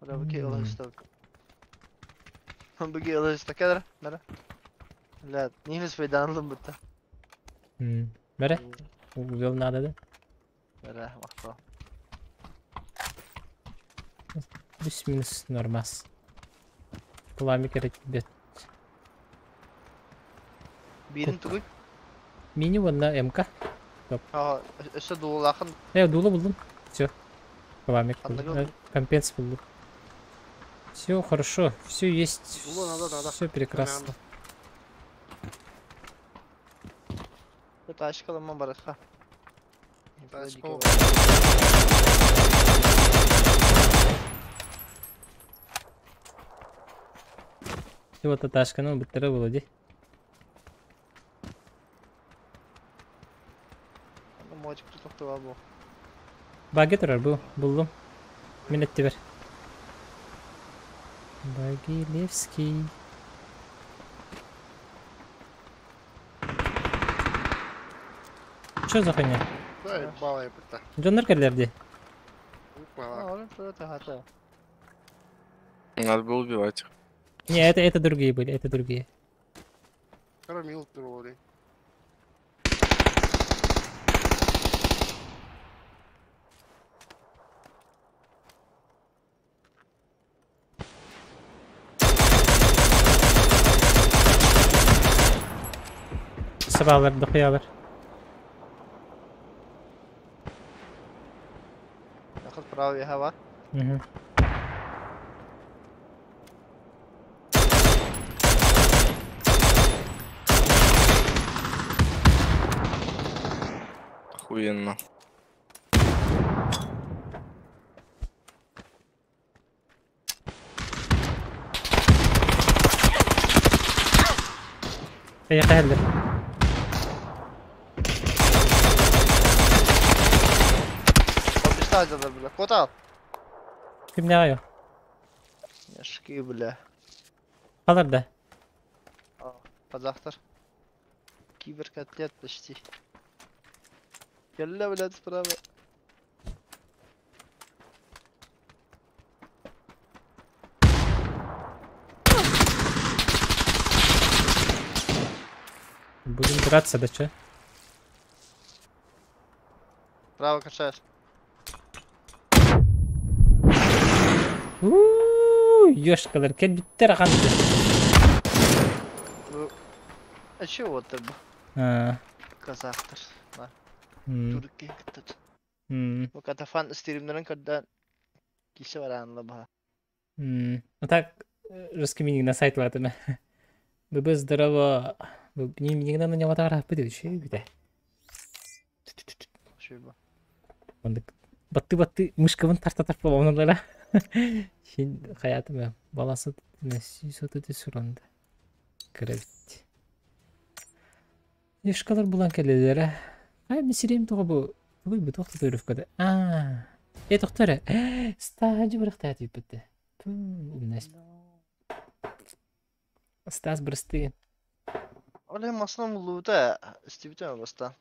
Бу ки ылыста. Бу ки ылыста кадр, бара. Ля, нихлес файданлым бутта. Бара. Увел надо да. Бара, мақта. Плюс-минус нормас. Пламя керек бет. Бирин тугуй. Мини вон на МК. Стоп. А, өссө дуулахын. Дулы булдум. Все. Пламя компенс булдум. Все хорошо, все есть. Дулы надо, надо. Все прекрасно. Тачка лама бараха. Тачка. Ты вот ташканы бүттері болады. Мочик тохтуга бу. Баги турар бу, булдум. Мен этти бер. Багилевский. Что за хуйня? Да, балай бітті. Дьоннор кэллэрди. Бала. Олын тура хата. Надо было убивать их. Не, это другие были, это другие. Карамил турволи. Сабалар, дохуялар. Нахад правый хава. Угу. Охуенно. Поехали. Побеждать бля. Куда? Кимняю. Яшки, бля. Халар да. Казахтар. Киберкотлет почти. Кэллэ, блядь, справа. Будем драться, да чё? Право качаешь. Ууу, ёшкалар, кел биттер аганды. А чего ты, А, казахтар? На, Турки тут. Bu катафан стримнерин когда кисе баранла ба. Ну так, русский миник на сайт латыма. ББ здорово. Минигна на него тара пыды где? Шуйба. Ондык батты-батты мышкабын тарта тарпа онолара. Хин хаятым баласы сүйсөтө суранды. Кырабит. Ешкалар булан келелere. Ай, мисирем тоғы бу. Тугуй бу тоқты төрүфкөдө. А. Э, тоқтары. Стажы бырыкта ятып битти. Умнас. Стас бырысты. Оле масынан лута истибитен баста.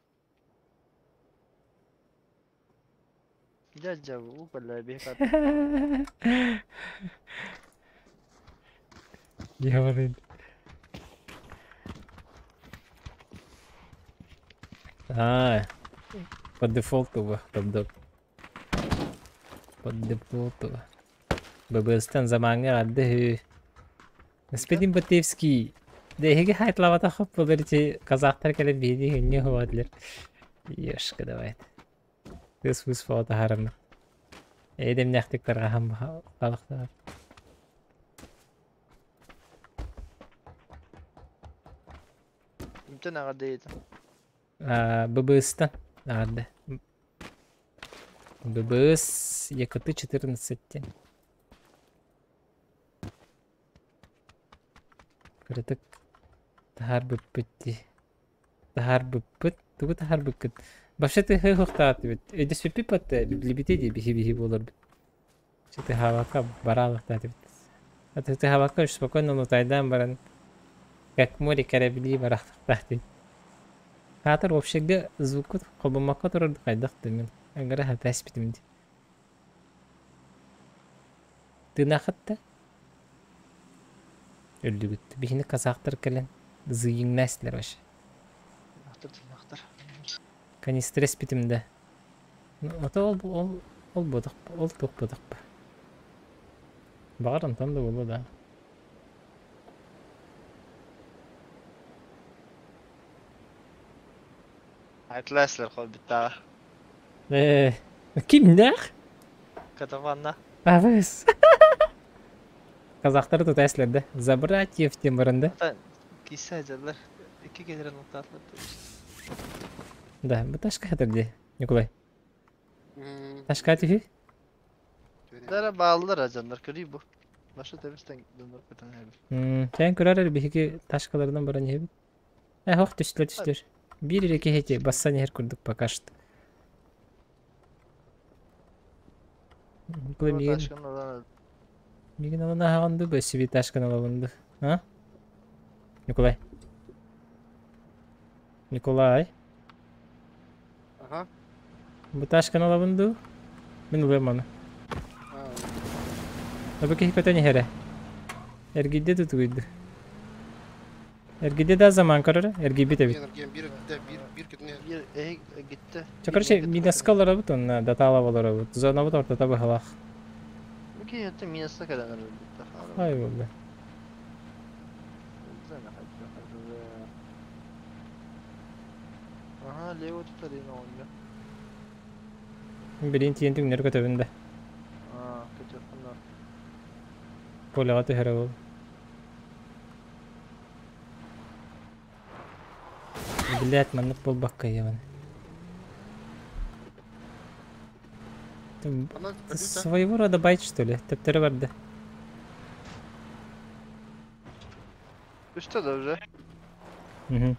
Дядя, у бля, бекат. Говорит. А, по дефолту топ По дефолту. ББСтан замаңа адды. Господин Батевский. Деһиги хайтлавата хоп болар казахтар келе биди хинне хуадлер. Ешка давай. Тыс выс фото харам. Эдем няхтыктарга хам халыктар. Имтен ага дейт. ББСтан арды. ББС ЕКТ 14. Кырытык тахар быппытти. Тахар быппыт, тугу тахар быккыт. Вообще ты хыхтаат бит. Эдис пиппат либите бихи бихи болор бит. Ты хавака баралыктаат бит. А ты хавака спокойно лутайдан баран. Как море корабли барахтахтаат бит. Хатыр общеге звукут кобумакка турар кайдак мен. Аңгара хатас битим. Тынахатта. Өлдүгүт. Бихини казахтар келен зыйыңнәсләр вообще. Нахтар, нахтар. Канистрес битимде. Ата ол ол ол бодық, ол тоқ бодық. Бағар антан да болу да. Айтласлар кол битта. Э, кимнәх? Катафанна. Абыс. Казахтар тут әслерде. За братьев тем барында. Кисе жалар. Эки келерин лутатлар. Да, бу ташка хатырды, Николай. Ташка тихи? Дара баалар ажандар көрүй бу. Башы тэбистен донор көтөн хэбил. Сен көрөр биһиги ташкаларынан баран иһэбит. Э, хох түстүлэр түстүлэр. Биир эрэ киһи эти бассан иһэр курдук пока что. Николай миигин Ташканы ылан миигин ылан аһаҕын дуу, өссө биир ташканы ылабын дуу? А? Николай. Николай. Ага. Бу ташканы ылабын дуу? Мин ылыам аны. А, Бу киһи көтөн иһэрэ. Эргийдэ тутугуйду. Эргийдэ да заман көрөрө, эргийбит эбит. Эргиэн, биир эргийдэ, биир биир көтөн иһэр. Биир эһи гитте. Чэ, короче, минаска олоробут уонна датаалап олоробут. Зонабыт ортото быһалаах. Бу киһи это минаска кэлэн эрэлбитте. Ай буолла. Ага, лево тут один оонньо. Билин тиийэн түҥнэри көтөбүн да. Аа, көтөххүнэ. Поляҕа түһэрэ ол. Блядь, маннык буолбакка ийэбин. Ана көтүтэ. Своего рода байт, что ли? Төптөрө барда. Түстэ да уже. Угу.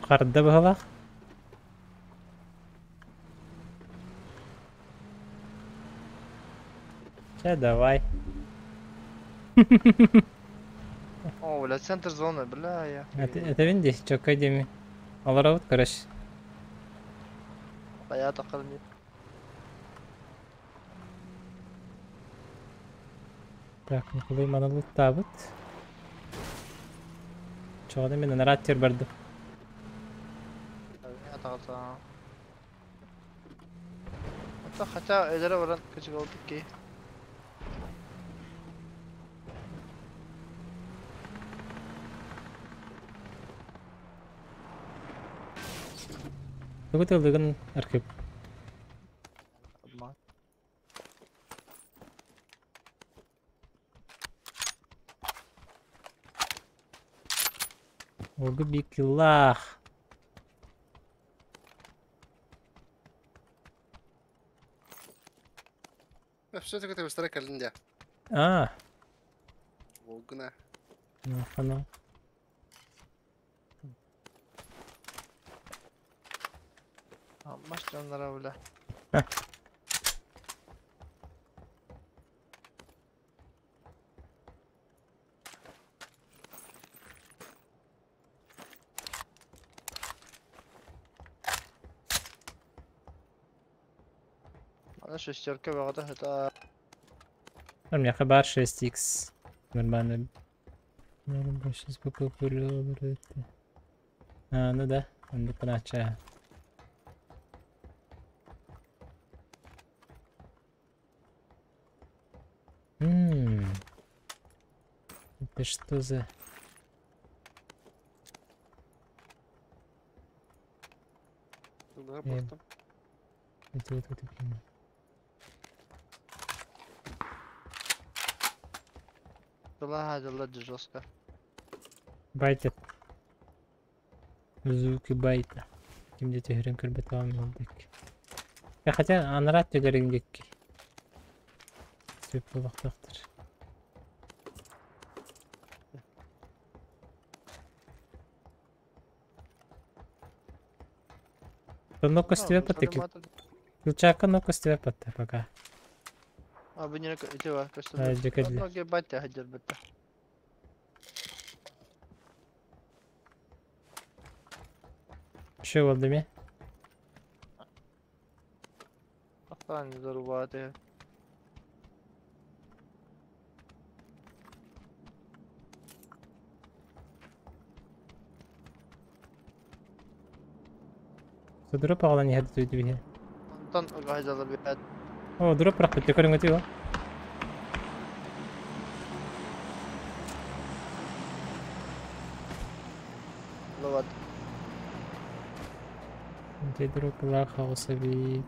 Харда быһалаах. Чэ, давай. О, бля, центр зоны, бля, я. Этэбин дии, чоккай диэми. Олоробут, короче. Хайа тақырын. Так, Николай маналыктаабыт. Чоҕуна мин анараат тир бардым. Атаҕата. Ата хотя эдere баран кычык олдук ки. Тугу тыллыгын Архип? Обман. Олгу бикилах. Все-таки ты быстрее кэллин дии. А, Волгуна. ну хана. Маш дьоннора, бля. Ана шестерка баҕата это У меня хабар 6х. Нормально. Нормально, сейчас покупаю. А, ну да, он бы понача. Это что за... Да, Э. бахтам. Это вот это, блин. Дала жестко. Байтит. Звуки байта. Ким де түһэрин көрбөт алдык. Хотя анарат төлөрүн дикки. Сөп болуктактыр. Но костюме паттыки. Кылчака но костюме патты пока. А бу не эти ва А, дьэкэдли. Ноги батя хадер бетта. Шö болду ме? Афан зарубаты. Дроп агалан иһэр туйду биһи. Онтон угайдалар бит. О, дроп рахпыт көрүҥөтү о. Ловат. Де дроп лах хаусаби.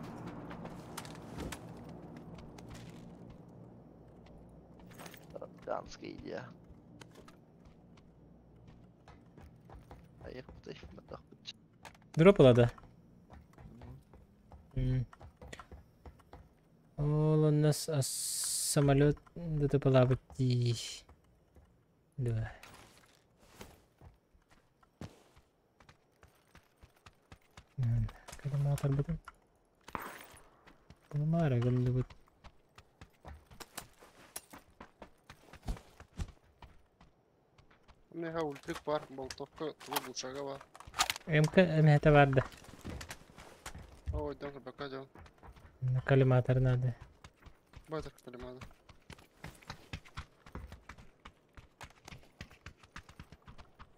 Дамская идея. Хайыахпытый, бардахпыт. Дроп ылада. Ол онно самолет ДТПлаабыт дии. Да. Калиматорбытын. Булмаара гынныбыт. Меха ультрик бар, болтовка, тугу булшага бар. МК эмэһэтэ бар да. Ой, дон пока дон. Коллиматор надо. Байтер коллиматор.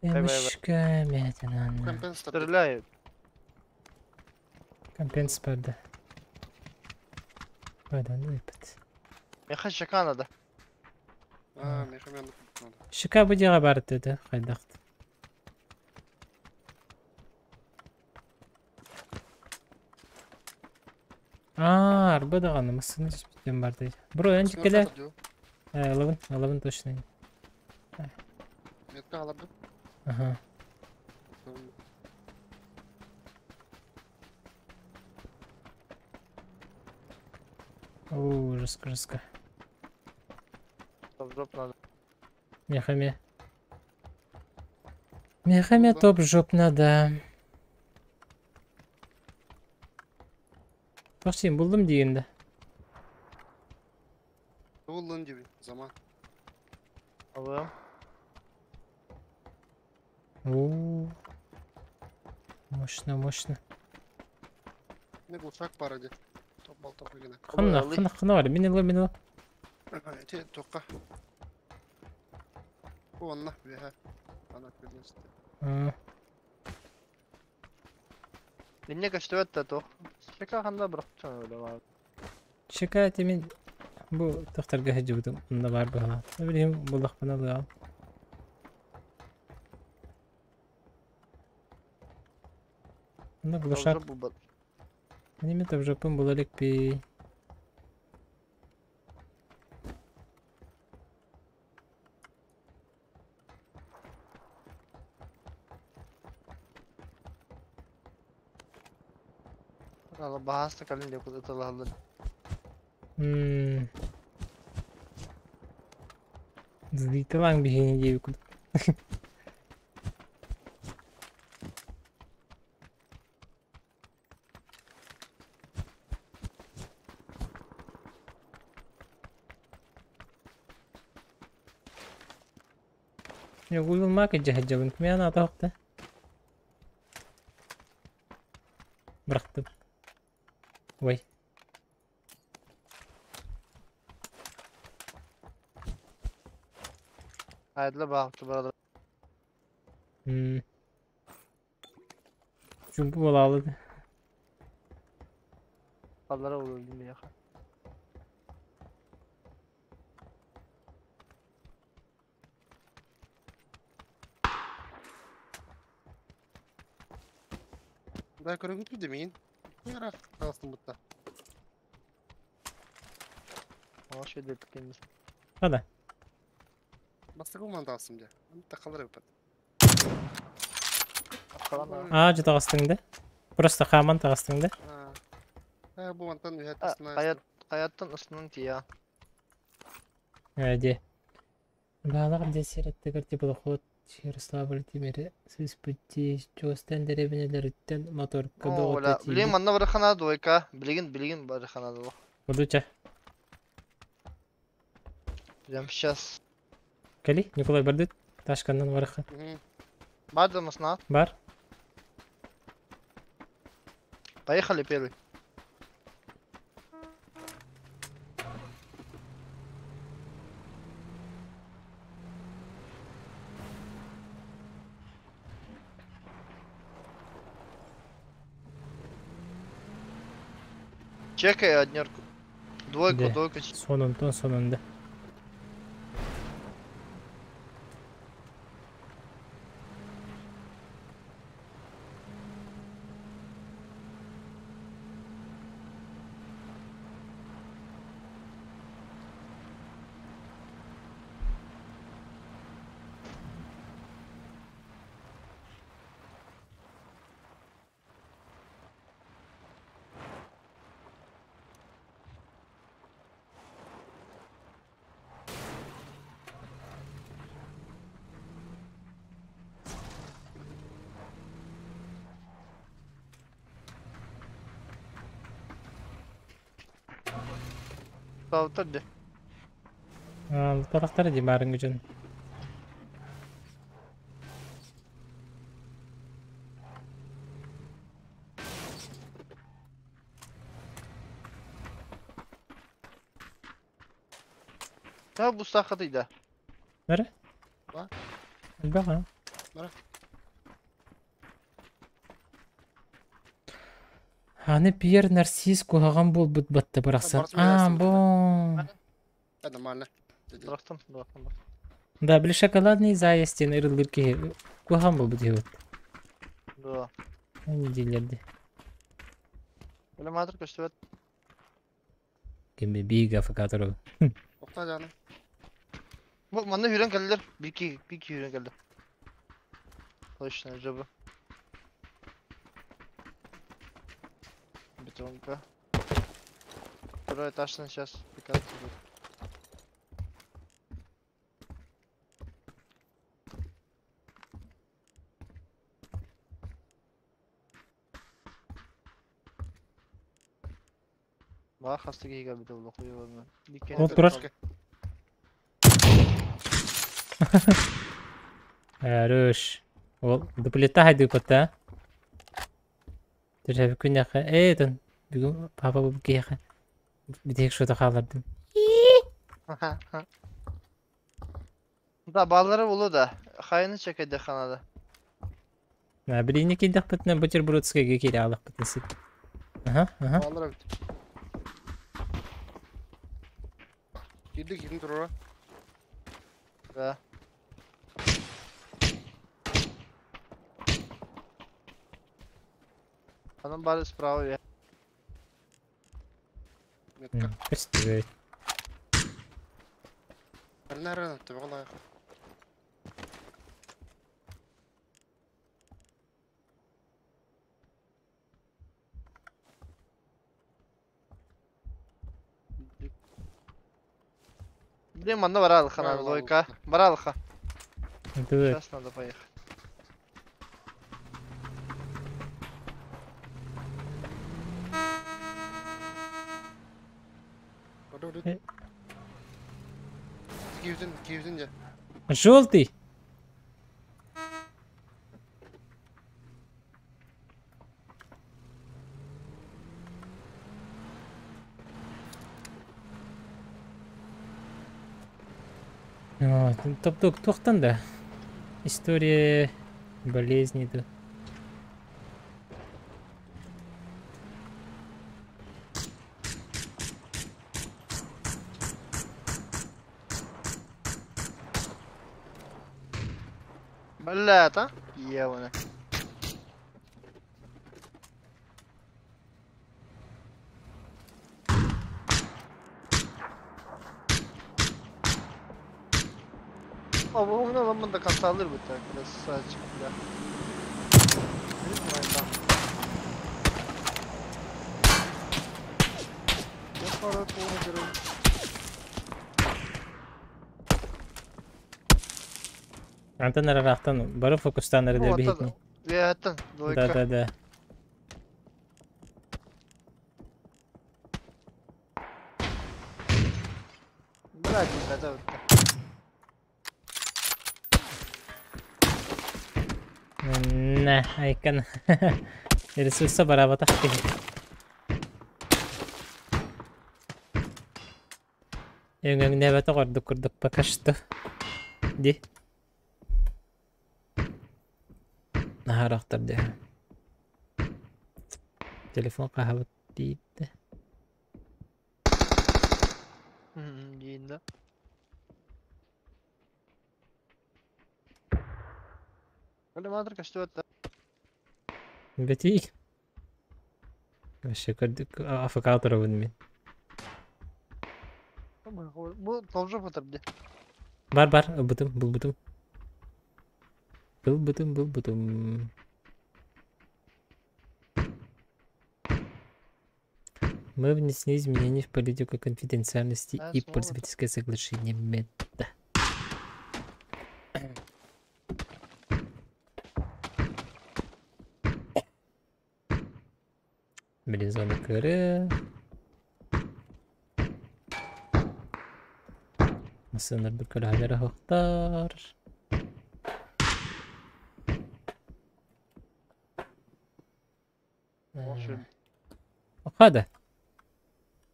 Эмишка эмэһэтэ надо. Компенс Стреляют. Компенс бар да. Байдан ыпыт. Меха щека надо. А, меха мен надо. Щека бу дьиэҕэ баар этэ хайдах. Аа, арба даҕаны массыына түспүттэн барды. Бро, эн кэлэ. Ылабын, ылабын точно. Метка алабын. Ага. О, жестко, жестко. Топ-жоп надо. Мехаме. Мехаме топ-жоп надо. Бахсин булдум дегенде. Булдун диби, заман. Алым. О, мощно, мощно. Не глушак пара де. Топ болтов гына. Ханна, ханна, ханна бар. Мин ылы, мин ылы. Эти тоққа. Онна, беха. Ана көрдүн. Инне көстүбэт да туох. Щека ханда бырахчан өлө бар. Чека мин бу тохтарга хаҗыбытым. Онда бар баһа. Билим буллахпана лыам. Онда глушак. Неме топ-жопым була лекпи. Баһаста калин деп ытылалар. Злиталаң бихини диэби курдук. يقولون ما كجهجبن كمي أنا أتوقع برختم وي Айдла баахты барадыр. Чумпу болалы. Аллара олор мияха. Да, көрөгүт демейин. Куяра тагыстын бутта. Аш деп кемиз. Хада. Бастыгы ман тагыстым же. Антта калыр бит. Аа, жы тагыстың да. Просто хаман тагыстың да. Аа, бу мантан үйәт Хаят, хаяттан ысының тия. Эде. Баалар десереттегер теплоход Ярославль тимири сыспытти чуостан деревнелериттен моторка Ола, билин манна барахана двойка, билигин билигин барахана доо. Будуча. Прям сейчас. Кали, Николай бардыт. Ташкандан бараха. Бар да масна? Бар. Поехали первый. Чекай однерку. Двойку, Да. двойку. Сонунтон сонунда. Лутаабыттар дии. Лутаабахтара дии маарыҥҥы дьон. Та бустааххытый да? Бары? Ба? Элбэх а? Бары. Аны Пьер Нарсис куһаҕан буолбут батта бырахсан. Барытын А, бу. бо. Да, нормально. Бырахтым, бырахтым. Да, били шоколадный заяц диэн ырыллыр киһи куһаҕан буолбут үһү. Да. Не дииллэрди. Иллюминатор көстүбэт. Кими бига факатору. Охта жаны. Бу манна хүрэн кэллилэр. Бики, бики хүрэн кэллэ. Точно, жабы. Бетонка. Второй этаж сейчас пикаться будет. Баа хаста киһи кэлбитэ буолла хуйа Ол турар. Хорош. Ол дуплета хайдыппыт Төрөбү күннэхэ ээ тон бүгүн папа бу киһиэхэ бүтэһик шота хааллардым. Да, баллары булу да. Хайны чекайда ханада. Билиини киирдэхпитинэ бутербродскайга киирэ аалахпытын син. Аха, аха. Баллар эбит. Киирди киирин турура. Да. Анан бары справа я. Метка. Көстүбүт. Арна төбөҕө Блин, манна баралыха надо, двойка. Баралыха. Дуэт. Сейчас надо поехать. Киирдин, киирдин дьэ. Желтый! Топ-топ туохтан да. История болезни да. Блядь, а? Ебаный. О, bu ne lan до конца алыр бы так, красавчик, бля. Антон арарахтан бары фокустан Ну, эрэ вот биһитини. это, Да, двойка. да, да. Блядь, это вот. Нэ, айкан. Ресурса барабатах киһи. Өҥөҥнөөбөтөх ордук курдук пока что. Ди. Наһарахтар дии. Телефон хаһабыт диибитэ. Диин да. Иллюминатор көстүбэт да. Бэтий. Вообще көрдүк АФК турабын мин. Бу тоже батыр ди. Бар бар, ылбытым, булбутум. Булбутум, булбутум. Мы внесли изменения в политику конфиденциальности Да, и снова. пользовательское соглашение Мета. Блин, зона КР. Массыыналарбыт көлөһөлөрө суохтар. Хада.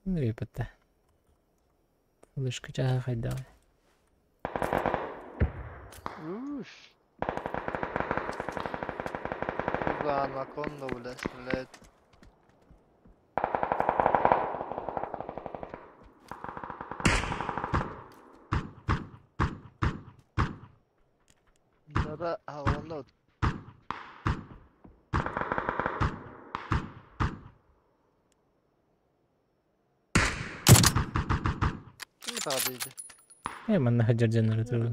Репетте. Лышка чаһа хайдаҕый? Уш. Сука, анаконда, бля, стреляет. Да-да, а он вот. Ким таҕа Э, манна сылдьар дьоннору тугу.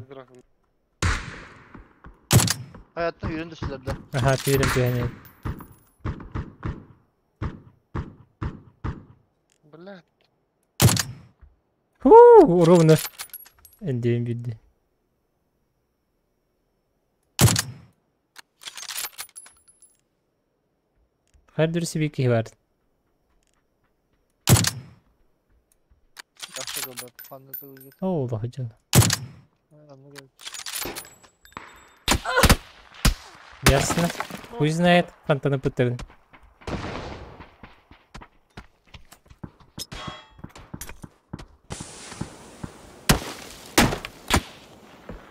Hayattan yürüyün düştüler de. Аһаа, түүрэн түһэн Блядь. Хуу, ровно. Эндиэн билди. Хайр дүрси бир киһи бар. Yaxşı gönder. Kanınızı uyut. Оо, дьон. Anı gel. Ясно. Хуй знает, фонтаны пытырын.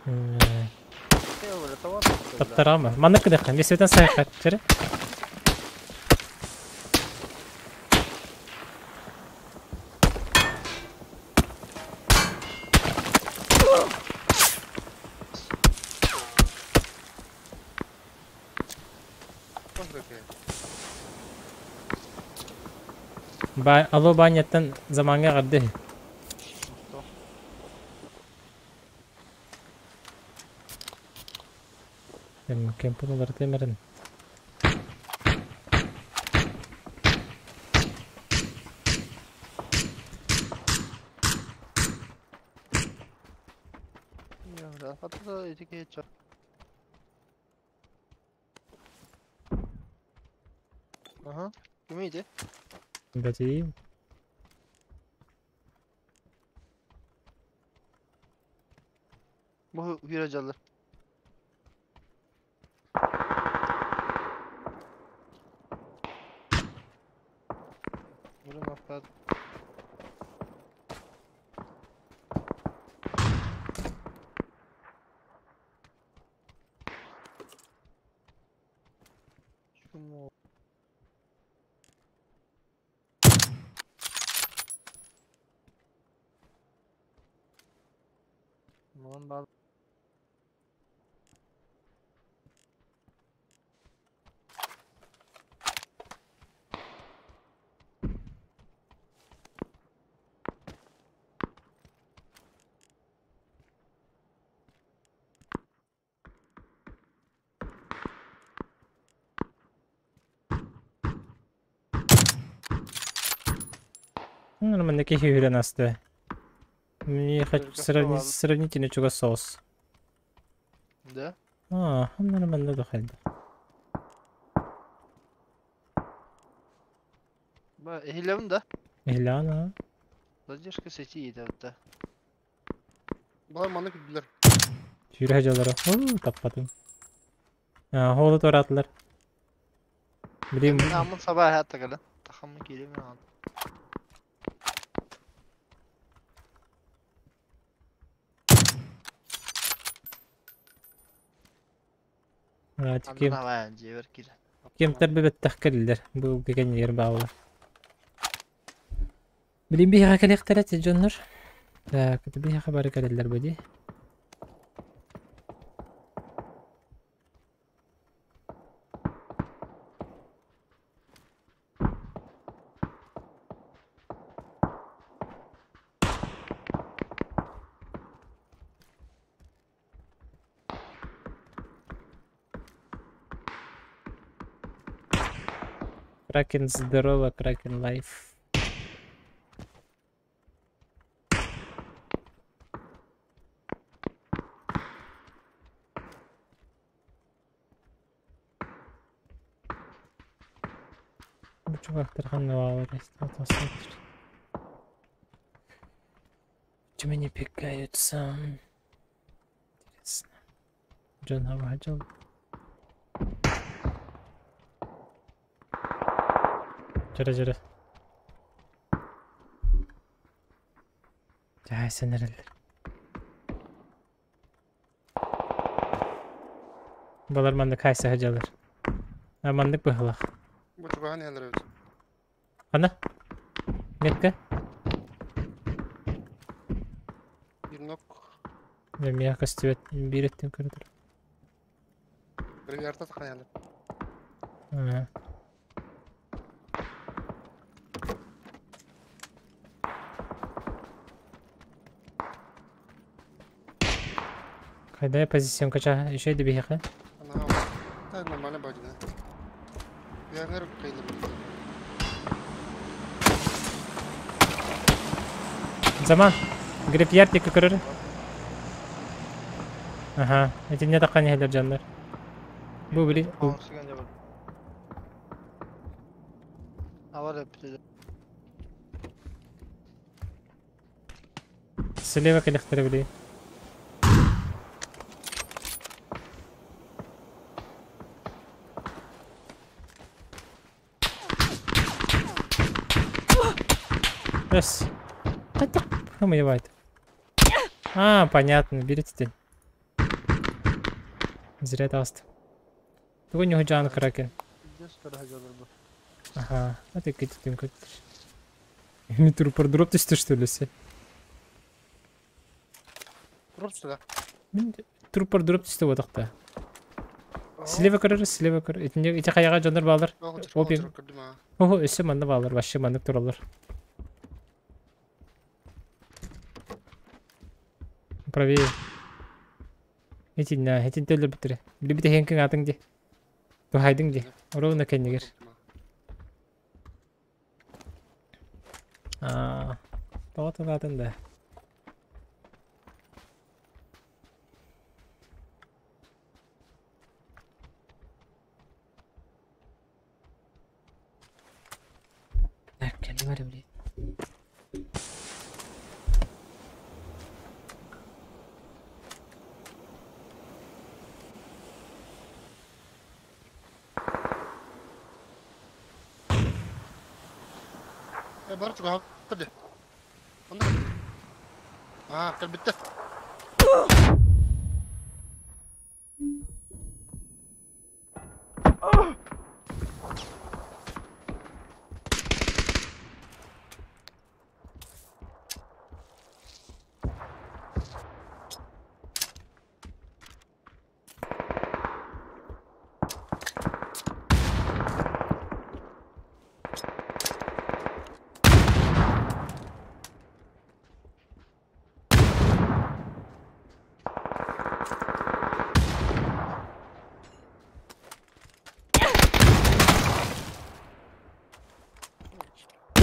Öyle tamam. Таптарама. Манна кыдыха. Месветен сайхат. Чere. Ба алло баняттан заманга гарды. Эм кемпулар темерин. Ya, hatta iki hiç. Aha. Kimiydi? Бәтиим. Bu hüracalı. Vurun afkat. Şu mu? Bunun bal. Нормально киһи асты. Мне хочу Только сравнительно чего соус. Да? А, нормально дохайда. Ба, ehilem да. Иляна. Задержка сети да. Балар манна күлдүлэр. Сүүрэ жалара. Оо, таппатым. А, холу торатылар. Билим. Namın sabah hayatta kalın. Tahamı gireyim ya. Ким Анна ваян жебер кире. ким тербебеттах келлер. Бу кеген ер баала. Билим биһига келехтерет дьоннор. Так, это биһига бары келеллер буди. Кракен здорово, Кракен лайф. Чувактар ханна. Почему не пикаются? Интересно. Джон Хаваджал. Жара-жара. Жай сенерелер. Балар маннык хайса хажалар. А маннык быһылах. Бу чугаһан иһэллэр эбит. Хана? Метка? Биир нок. Мия көстүбэт биир өттүн көрө тур. Гравиарта таххан иһэллэр. Аа. Хайда позицион кача еще да биһиэхэ. Анаһаа. Да, нормально бадина. Үөһэҥэр кыйыллар эбит. Заман. Грипьяр диэки көрөр. Аха, итиннэ таххан иһэллэр дьоннор. Бу били бу Сүгэн дьабыр. Авар эппитэ. Слева кэлэхтэрэ били. Раз. Хотя, охуевает. А, понятно, берите. Зря даст. Тугу не жан кракен. Здесь көрө бу. Ага, а ты китин кот. Ми трупор дроп түсті что ли се? Дроп түсті да. Мин трупор дроп түсті бодақта. Слева көрөр, слева көр. Итинде ити хаяга жонор балар. Опин. Көрдүм аа. Ого, өссө манна балар, вообще маннык туралар. Правее. Итинне, итин төлөр битире. Билбите хенкин атың ди. Тухайдың ди. Ровно кеннигер. А, тоғытын атын да. Так, кэлли бар блин. Э, бар чугаһан турды. Онда. Аа, кэлбиттэ.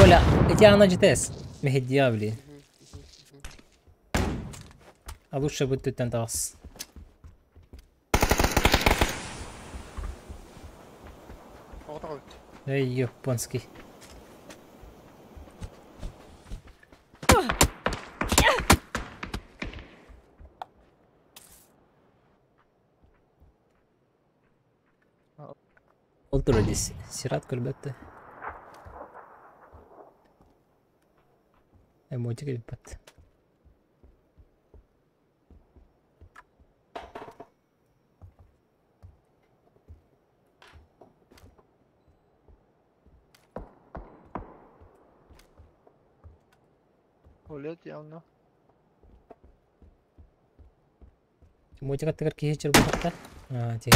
Коля, эти она GTS. Мехедия, блин. А лучше будет тут тас. Оҕото эбит. Эй, японский. Ол тура здесь. Сират көрбөттө. Эмотик бат. Улет явно. Эмотик аттыгар киһи чыр бутакта. А, те.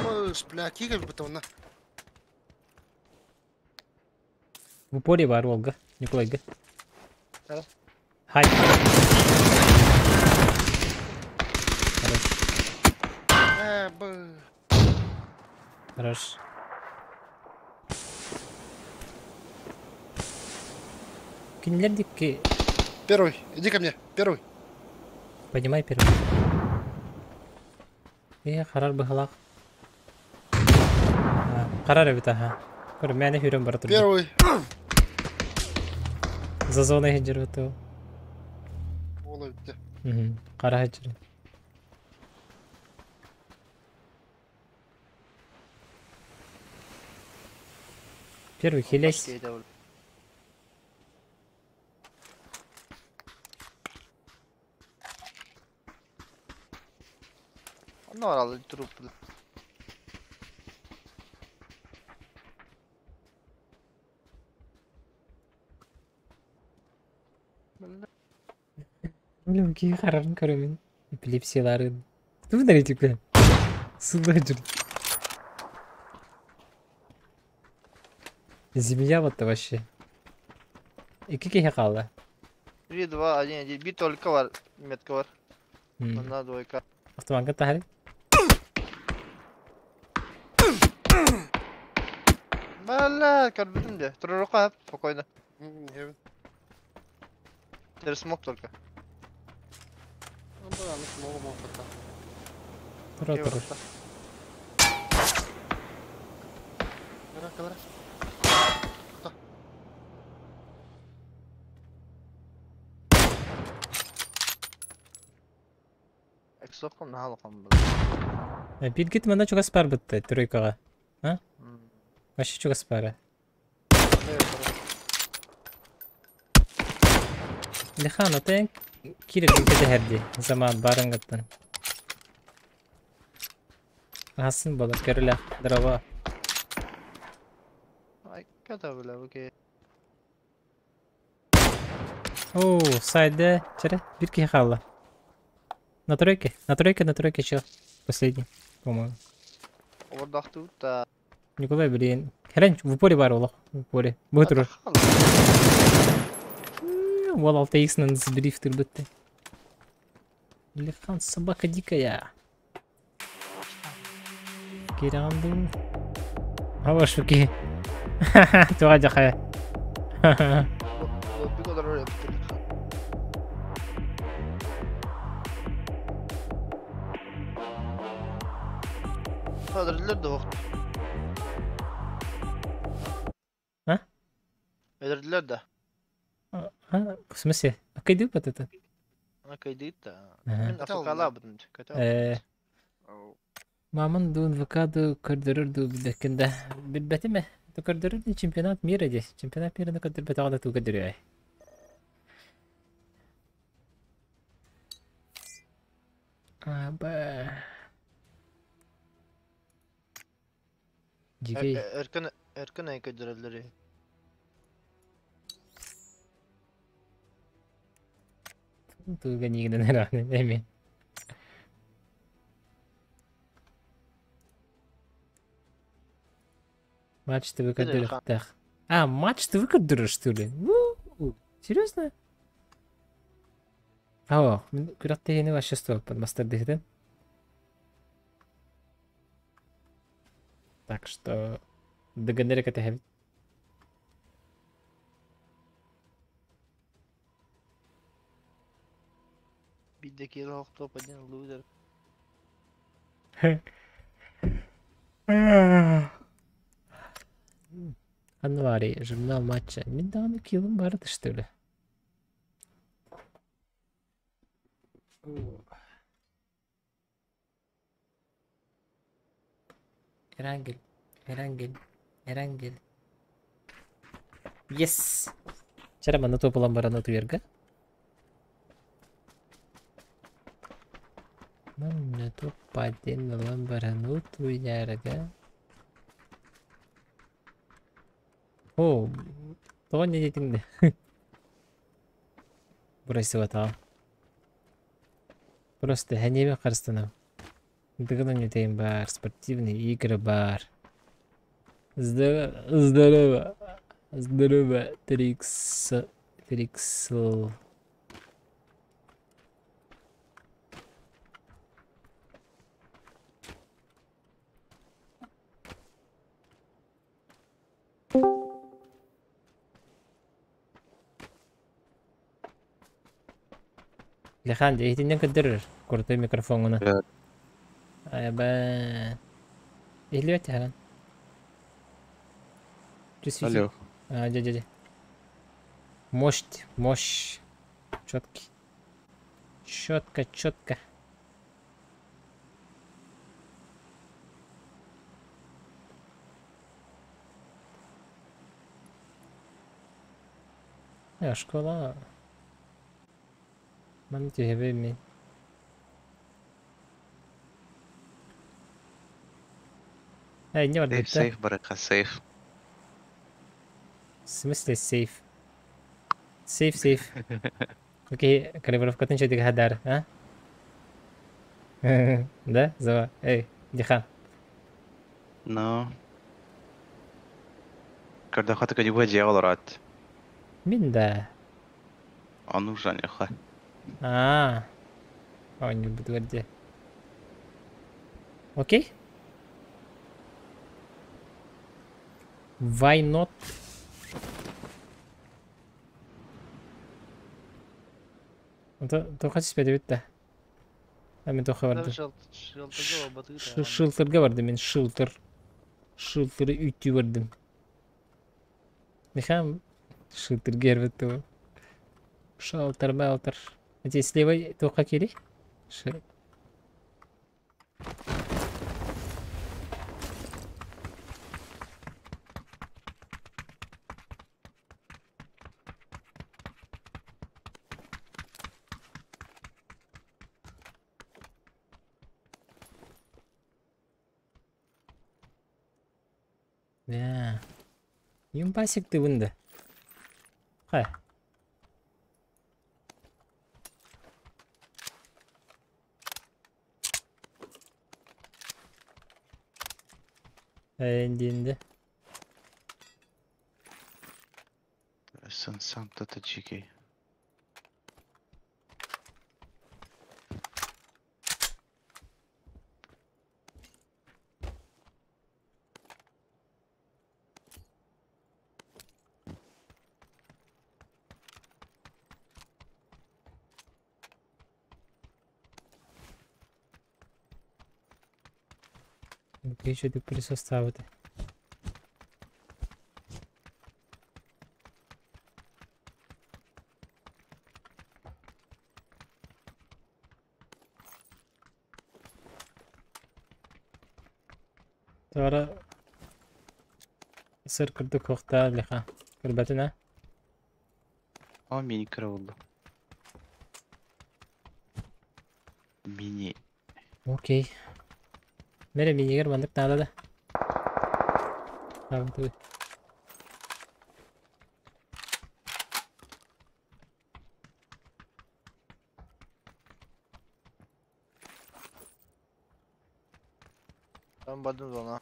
Ой, бля, кигэ бит онна. В упоре бар Волга. Николайга. Да. Хай. Хорош. Э, б. Хорош. Кинилэр дикки Первый, иди ко мне, первый. Поднимай первый. Э, харар быһалаах. Харар эбит аха. Көр, мээнэ хүрэн бара турда. Первый. За зоной сылдьар буту. Ол эбитте. Хара сылдьар. Первый хилэс. Онно бараллар труп. Блин, киһи харарын көрөмүн. Эпилепсияларын. Тугун эрэ Сыллыы жүр. Змея вот вообще. Икки киһи хаалла. 3, 2, 1, 1. Bir только var. Метка var. Онна двойка. Автоманка таһары. Бля, көрбүтүм де. Турурука спокойно. М, Через смог только. Ну да, ну смогу мог пока. Тура турар. Кара, кара. Эксоком наһаа улахан был. Билгит манна чугас бар бытты тройкаҕа. А? Вообще чугас бара. Лихан, атын кирер кэтэһэрди. Заман барыҥҥыттан. Аһасын буолар көрүлэх дрова. Ай, когда бля, окей. Оо, сайда чere бир киһи хаалла. На тройке, на тройке, на тройке чел. Последний, по-моему. Олордохтуут да. Николай, блин. Херен в упоре бар олох. В упоре. Бу турар. Уол 6x-нан сбриф турбутты. Лихан, собака дикая. Киирэн дуу. Ава шуки. Туга жахая. Лобби олорор эбит. Öldürdüler de ok. А? Öldürdüler de. А, в смысле? А кайды вот это? Окей, да. Ага. Мин афыкалаабытым. Э, Маман дуун ВК ду көрдөрөр дуу билбэккин да. Билбэтим ээ. Көрдөрөр ди чемпионат мира ди. Чемпионат мира көрдөрбөтөҕө да туу көрдөрүө. А, ба. Дьигэй. Эркен эркен ай көрдөрөллөр. Тууга нигинен эрэ эми. Матч ТВ көрдөрүөхтээх. А, Матч ТВ көрдөрөр, что ли? Серьезно? О, күрэхтэһиини вообще стоп, мастер Так что дыгыннары кэтэһэбит. Бидде киил топ один лузер. Анвари, журнал матча. Мин даҕаны киилым баар что ли? Эрангел, Эрангел, Эрангел. Yes! Чара манна туоп баран утуйарга. Манна туоппаден ылан баран утуйарга. О, тоҕо не диэтиҥ да? Бурайсыбатаҕым. Просто хэниэбин харыстанам. Дыгын оонньуутайым баар, спортивные игры баар. Здорово, здорово, здорово, Трикс, Триксл. Лехан, иһитиннэн көрдөрөр. Крутой микрофоҥҥунан. Да. Айба. Иһиллибэт тэһэрэн. Алло. А, дьэ, дьэ, дьэ. Мощь, мощь. Четкий. Четко, четко. Школа. Маны түһэбэ мин. Не Сейф, барбыт да? сейф, барыха, сейф. В смысле сейф? Сейф, сейф. Окей, калибровкатын чөдүк хадар, а? Да, зава. Эй, дихан. No. Көрдөххө көдүгү дьиэ олорот. Мин да. Ону жаныха. А. Ой, не буду где. Окей. Why not? Тоха түспэдибит да. Мен тоха барды. Шилтерге бардым мен, шилтер. Шилтеры үттүү бардым. Нехам шилтерге эрбетти. Шалтер, балтер. Эти слева тоха кири? Ши. Да. Юмпасик ты вында. Хай. Эндинде. Сан сам тата чики. Еще ты присоставити. Тора сыр кырдык хохта лиха. Кырбатына. О, мини кырылды. Мини. Окей. Мере минигер мандык надо да. Табы. Ben bardım zona.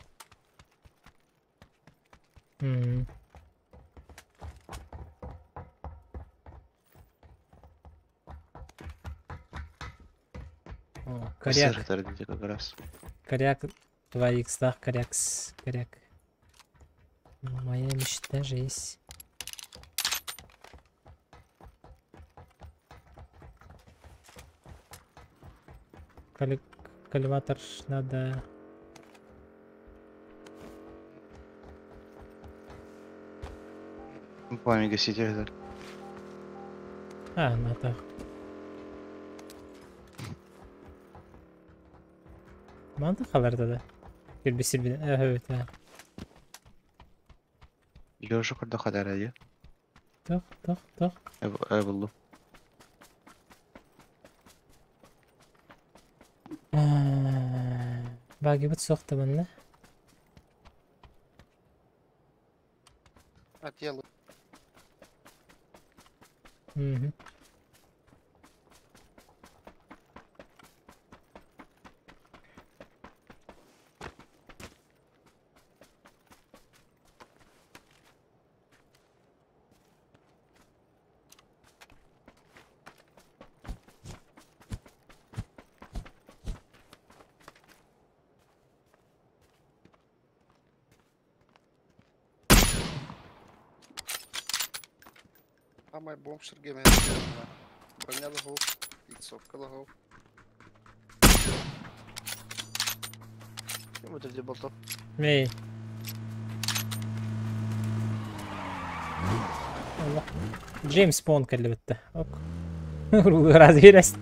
О, коряк. Как раз. Коряк 2х, да, корякс, коряк. Моя мечта же есть. Коллиматор надо. Пламя гасить это. А, надо. Манты халарда да. Кирбисир бин. Evet, ha. Лёша курда хадар ади. Тох, тох, тох. Булду. Баги бут соқты манна. Отделы. Угу. Самай бомж Сергей. Броня да. Иксовка лохов. Ким өтөрдө болтоп? Мэй. Allah. James Bond кэллибитте. Ок. Разверясь.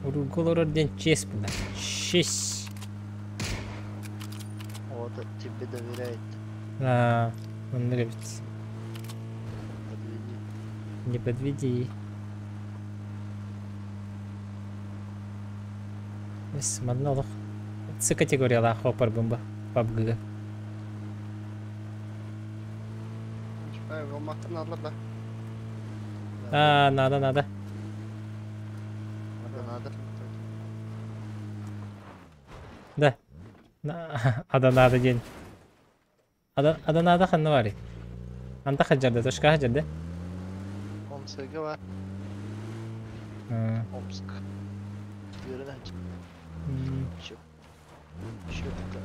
Уруголорор ден честь була. Честь. Вот тебе доверяет. А, он нравится. Подведи. Не подведи. Эс, манна олох. С категориялаах хопар бумба. PUBG-га. Эй, алматтан алар да. А, надо, надо. Надо, надо. Да. На, ада надо день. Ада, ада надо ханна вари. Анта хаджарда, тошка хаджарда. Омскага бар. А, Омск. Yürüne. м, Еще. Еще это.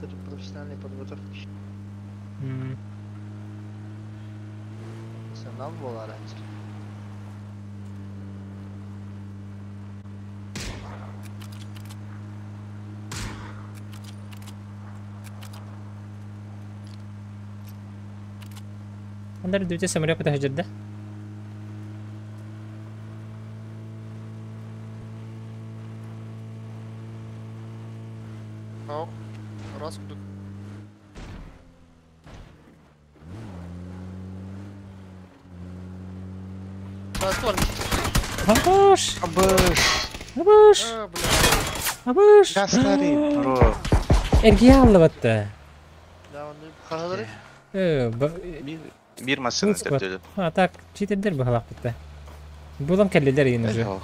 Центр профессиональной подготовки. м. Профессионал была раньше. Андар дүте самолет хаджарда. Ох. Раз кудук. Абыш! Абыш! Абыш! А, бля. Абыш! Гаслари, бро. Эргиалла батта. Да, он хаһалары. Э, Бир бир массаны Тут склад. төрдөлү. А, так, читердер бахалак битте. Булам келлилер йин уже. Ох.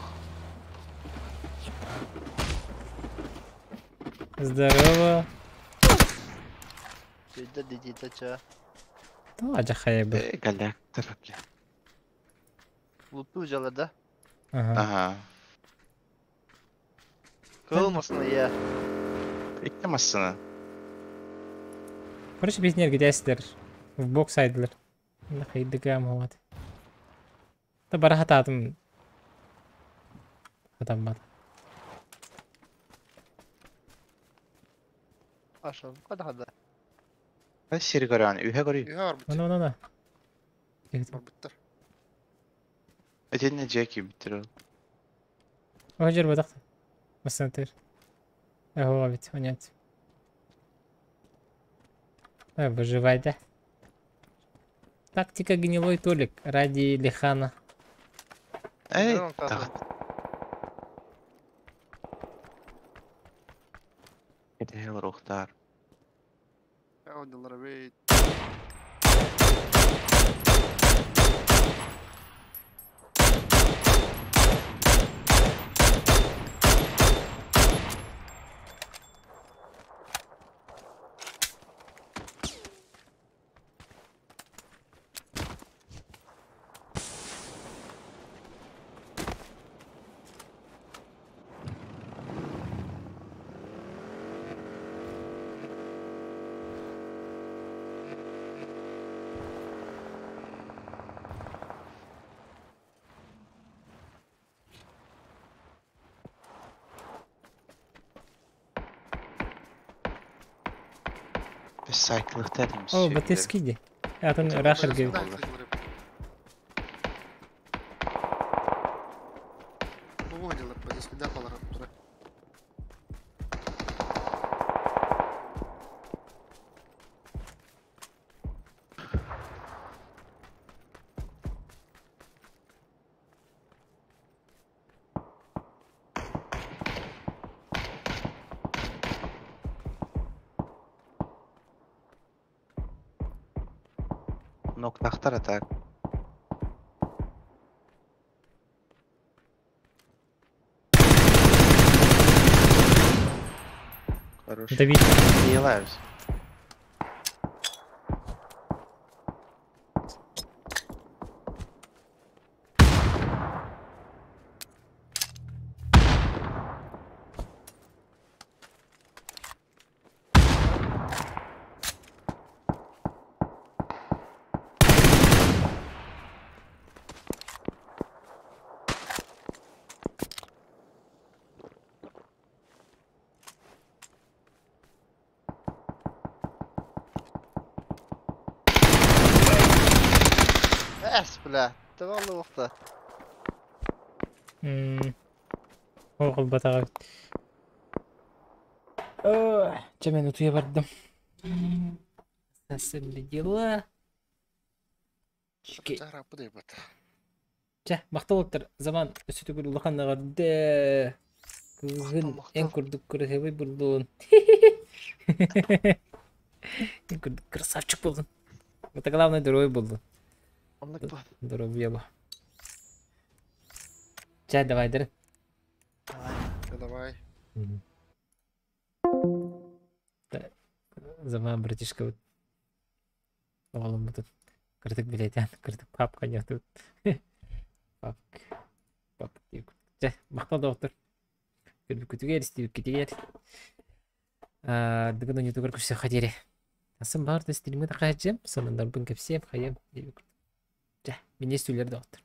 Здорово. Сөйдө дидите ча. То ажахая бу. Э, галактер, бля. Луту жалар да. Ага. Ага. Кылмасын я. Икки массаны. Короче, биз нерге дәслер. В бок сайдылар. Нахайдыгам вот. Та бара хататым. Хатаммат. Ашыл. Када хада. Ай сири көрөн, үһэ көрүй. Үһэ бар бит. Ана, ана, ана. Бар биттер. Этинне Джеки биттер ол. Охожер бадак. Масантер. Ого, бит, понятно. Ай, выживай, да? Тактика гнилой Толик ради Лихана. Эй, Здорово, так. Это рухтар. Аудилар бит. Сайклыктар О, батыски Атын рашер гей. Бу делар, базискида халар тура. Ноктахтар атак. Хорош. Давид. Елаюсь. Эс, бля. Тоҕо луохта. Ол холботаҕа эбит. Чэ мен утуйа бардым. Сарсын дела. Чараппы дейбит. Чэ, махтал уолаттар, заман өссө төгүл улахан эҕэрдэ! Кыыһын эн курдук кыраһыабай буоллун. Эн курдук красавчик буоллун. Это главное здоровый буоллун. Оннук бу. Здоровье бу. Чэ, давай, дырын. Давай. Давай. Заман братишка вот оҕоломмутун кырдык билэтэн кырдык папка ньотут папка папка Чэ, махтал доҕоттор. Көрбүккүтүгэр, истибиккитигэр. Дыгын ойуутугар көрсүөххэ диэри. Асан баар да стримҥэ да хаһыдьыам, сонуннарбын кэпсиэм, хайыам диэбит. Чэ, минньиэс түүлэр доҕоттор.